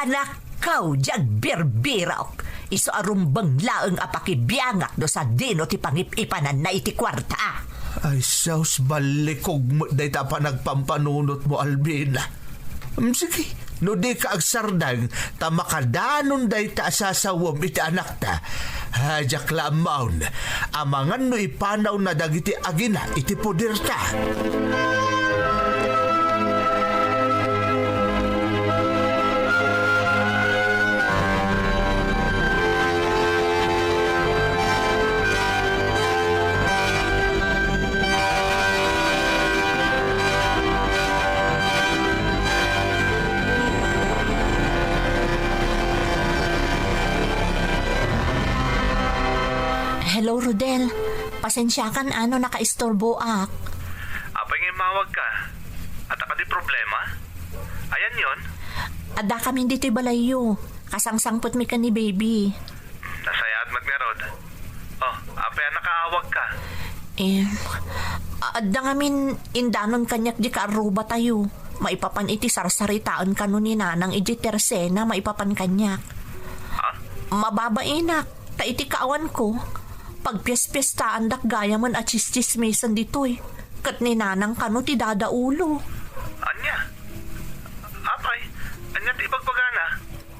Anakko, diay agbirbirok. Isu a rumbeng laeng a pakibiangak no sadino ti pangip-ipananna iti kuarta. Ay, sus, ballikog met dayta a panagpampanunotmo, Alvina. Mm, sige, no dika agsardeng ta makadanon dayta a sasawem iti anakta, a, diak la ammaon, amangan no ipanawna dagiti agina iti poderta. Hello, Rodel. Pasensiakan a no nakaistorboak. Apay nga immawagka? Adda kadi problema? Ayanyon? Addakamin ditoy balayyo. Kasangsangpetmi ken ni baby. Nasayaat met ngarud. Oh, apay a nakaawagka? Eh, adda ngamin indanon kaniak diay kaarrubatayo. maipapan iti sarsaritaen kano ni Nanang idiay tersena maipapan kaniak. Ha? Mababainak, ta iti kaawanko, pagpiespiestaandak gayamen a tsistsismisen ditoy, ket ni Nanang kano ti dadaulo. Ania? Apay, ania ti ibagbagana?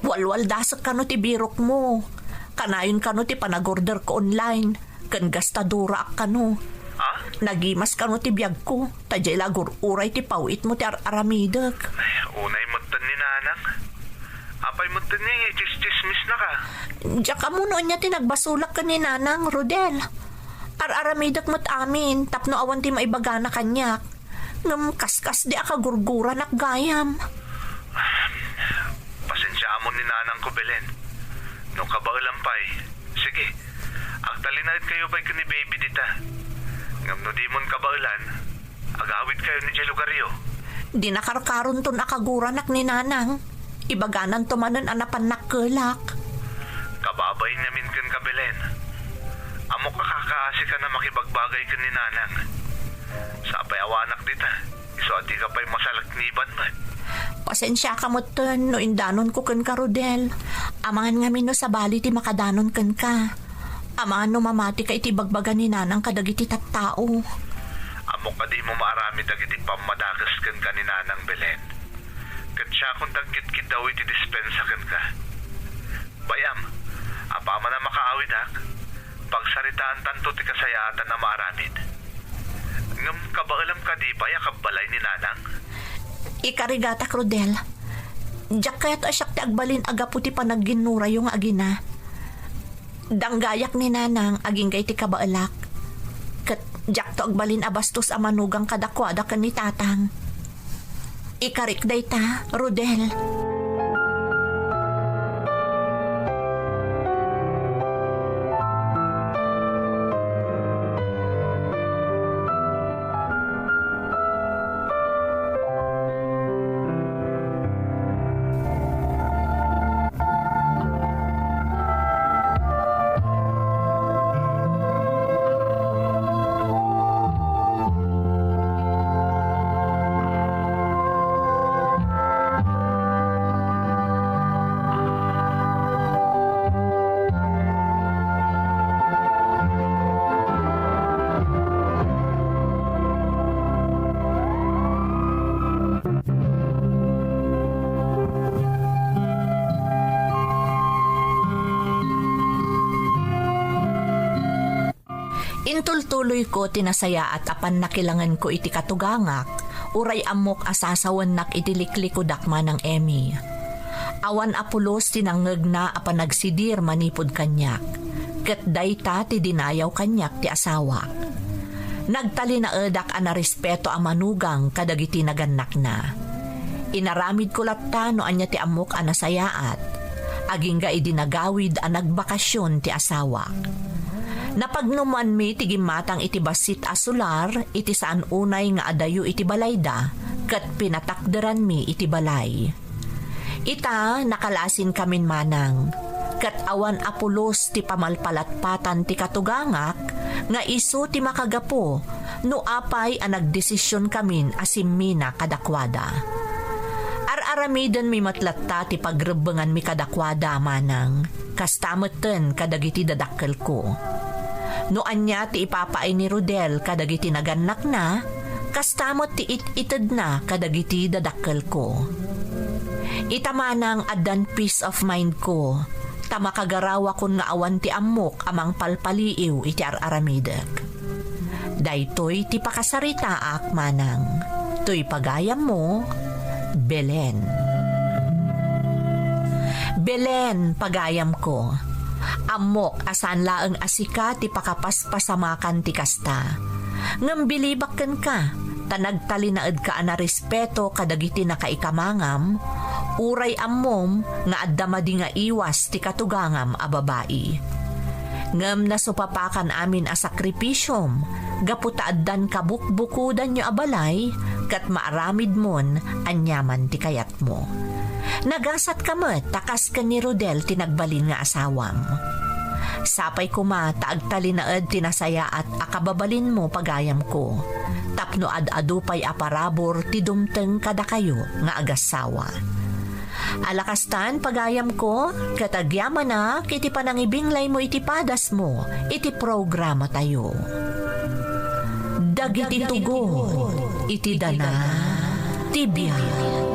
Walwaldasek kano ti birokmo. Kanayon kano ti panagorderko online. Ken gastadoraak kano. Ha? Nagimas kano ti biagko. Ta diay la agur-uray ti paw-itmo ti ar-aramidek. Ay, unay metten ni Nanang. Apay metten nga itsistsismisnaka? Diak ammo no ania ti nagbasolak ken ni Nanang, Rodel. Ar-aramidek met amin tapno awan ti maibagana kaniak. Ngem kaskasdi a kagurguranak gayam. Pasensiaam ni Nanangko, Belen. No kabaelam pay, sige, agtalinaedkayo pay ken ni Baby dita. Ngem no dimon kabaelan, agawidkayon idiay lugaryo. Dina karkaronton a kaguranak ni Nanang. Ibagananto manen a napannakkelak. Kababain ngamin kenka, Belen. Ammok a kakaasikan a makibagbagay ken ni Nanang. Sapay awanak dita, isu a dika pay masalakniban met. Pasensiaka metten no indanonko kenka, Rodel. Amangan ngamin no sabali ti makadanon kenka. Amangan no mamatika iti ibagbaga ni Nanang kadagiti tattao. Ammok a dimo maaramid dagiti pammadakes kenka ni Nanang, Belen. Ket siakon ti agkitkiddaw iti dispensa kenka. Bay-am, apaman a makaawidak, pagsaritaantanto ti kasayaatan a maaramid. Ngem kabaelam kadi pay a kabbalay ni Nanang? Ikarigatak, Rodel. Diak kayat a siak ti agbalin a gapu ti panagginnorayo nga agina. Danggayak ni Nanang agingga iti kabaelak. Ket diakto agbalin a bastos a manugang kadakuada ken ni Tatang. Ikarik dayta, Rodel. Intultuloyko ti nasayaat a pannakilangenko iti katugangak, uray ammok a sasawennak iti liklikudak, Manang Emmy. Awan a pulos ti nangngegna a panagsidir manipud kaniak, ket dayta ti dinayaw kaniak ti asawak. Nagtalinaedak a narespeto a manugang kadagiti nagannakna. Inaramidko latta no ania ti ammok a nasayaat, agingga idi nagawid a nagbakasion ti asawak. Napagnumanmi ti gimmatang iti bassit a solar iti saan unay nga adayo iti balayda, ket pinatakderanmi iti balay. Ita, nakalasinkamin manang, ket awan a pulos ti pamalpalatpatan ti katugangak nga isu ti makagapu no apay a nagdesisionkamin a simmina kadakuada. Ar-aramidenmi met latta ti pagrebbenganmi kadakuada, manang, kasta metten kadagiti dadakkelko. No ania ti ipapaay ni Rodel kadagiti nagannakna, kasta met ti it-itedna kadagiti dadakkelko. Ita manang addan peace of mind ko, ta makagarawakon nga awan ti ammok a mangpalpaliiw iti ar-aramidek. Daytoy ti pakasaritaak manang. Toy pagayammo, Belen. Belen, pagayamko. Ammok a saan laeng a sika ti pakapaspasamakan ti kasta. Ngem bilibak kenka, ta nagtalinaedka a narespeto kadagiti nakaikamangam, uray ammom nga adda madi nga iwas ti katugangam a babai. Ngem nasupapakan amin a sakripisiom gapu ta addan kabukbukodanyo a balay ket maaramidmon aniaman ti kayat mo. Nagasatka met ta kas ken ni Rodel ti nagbalin nga asawam. Sapay koma ta agtalinaed ti nasayaat a kababalinmo, pagayamko. tapno ad-adu pay a parabur ti dumteng kadakayo nga agassawa. Alakastan, pagayamko, ket agyamanak iti panangibinglaymo iti padasmo iti programatayo. Dagiti tugot iti dana ti biag.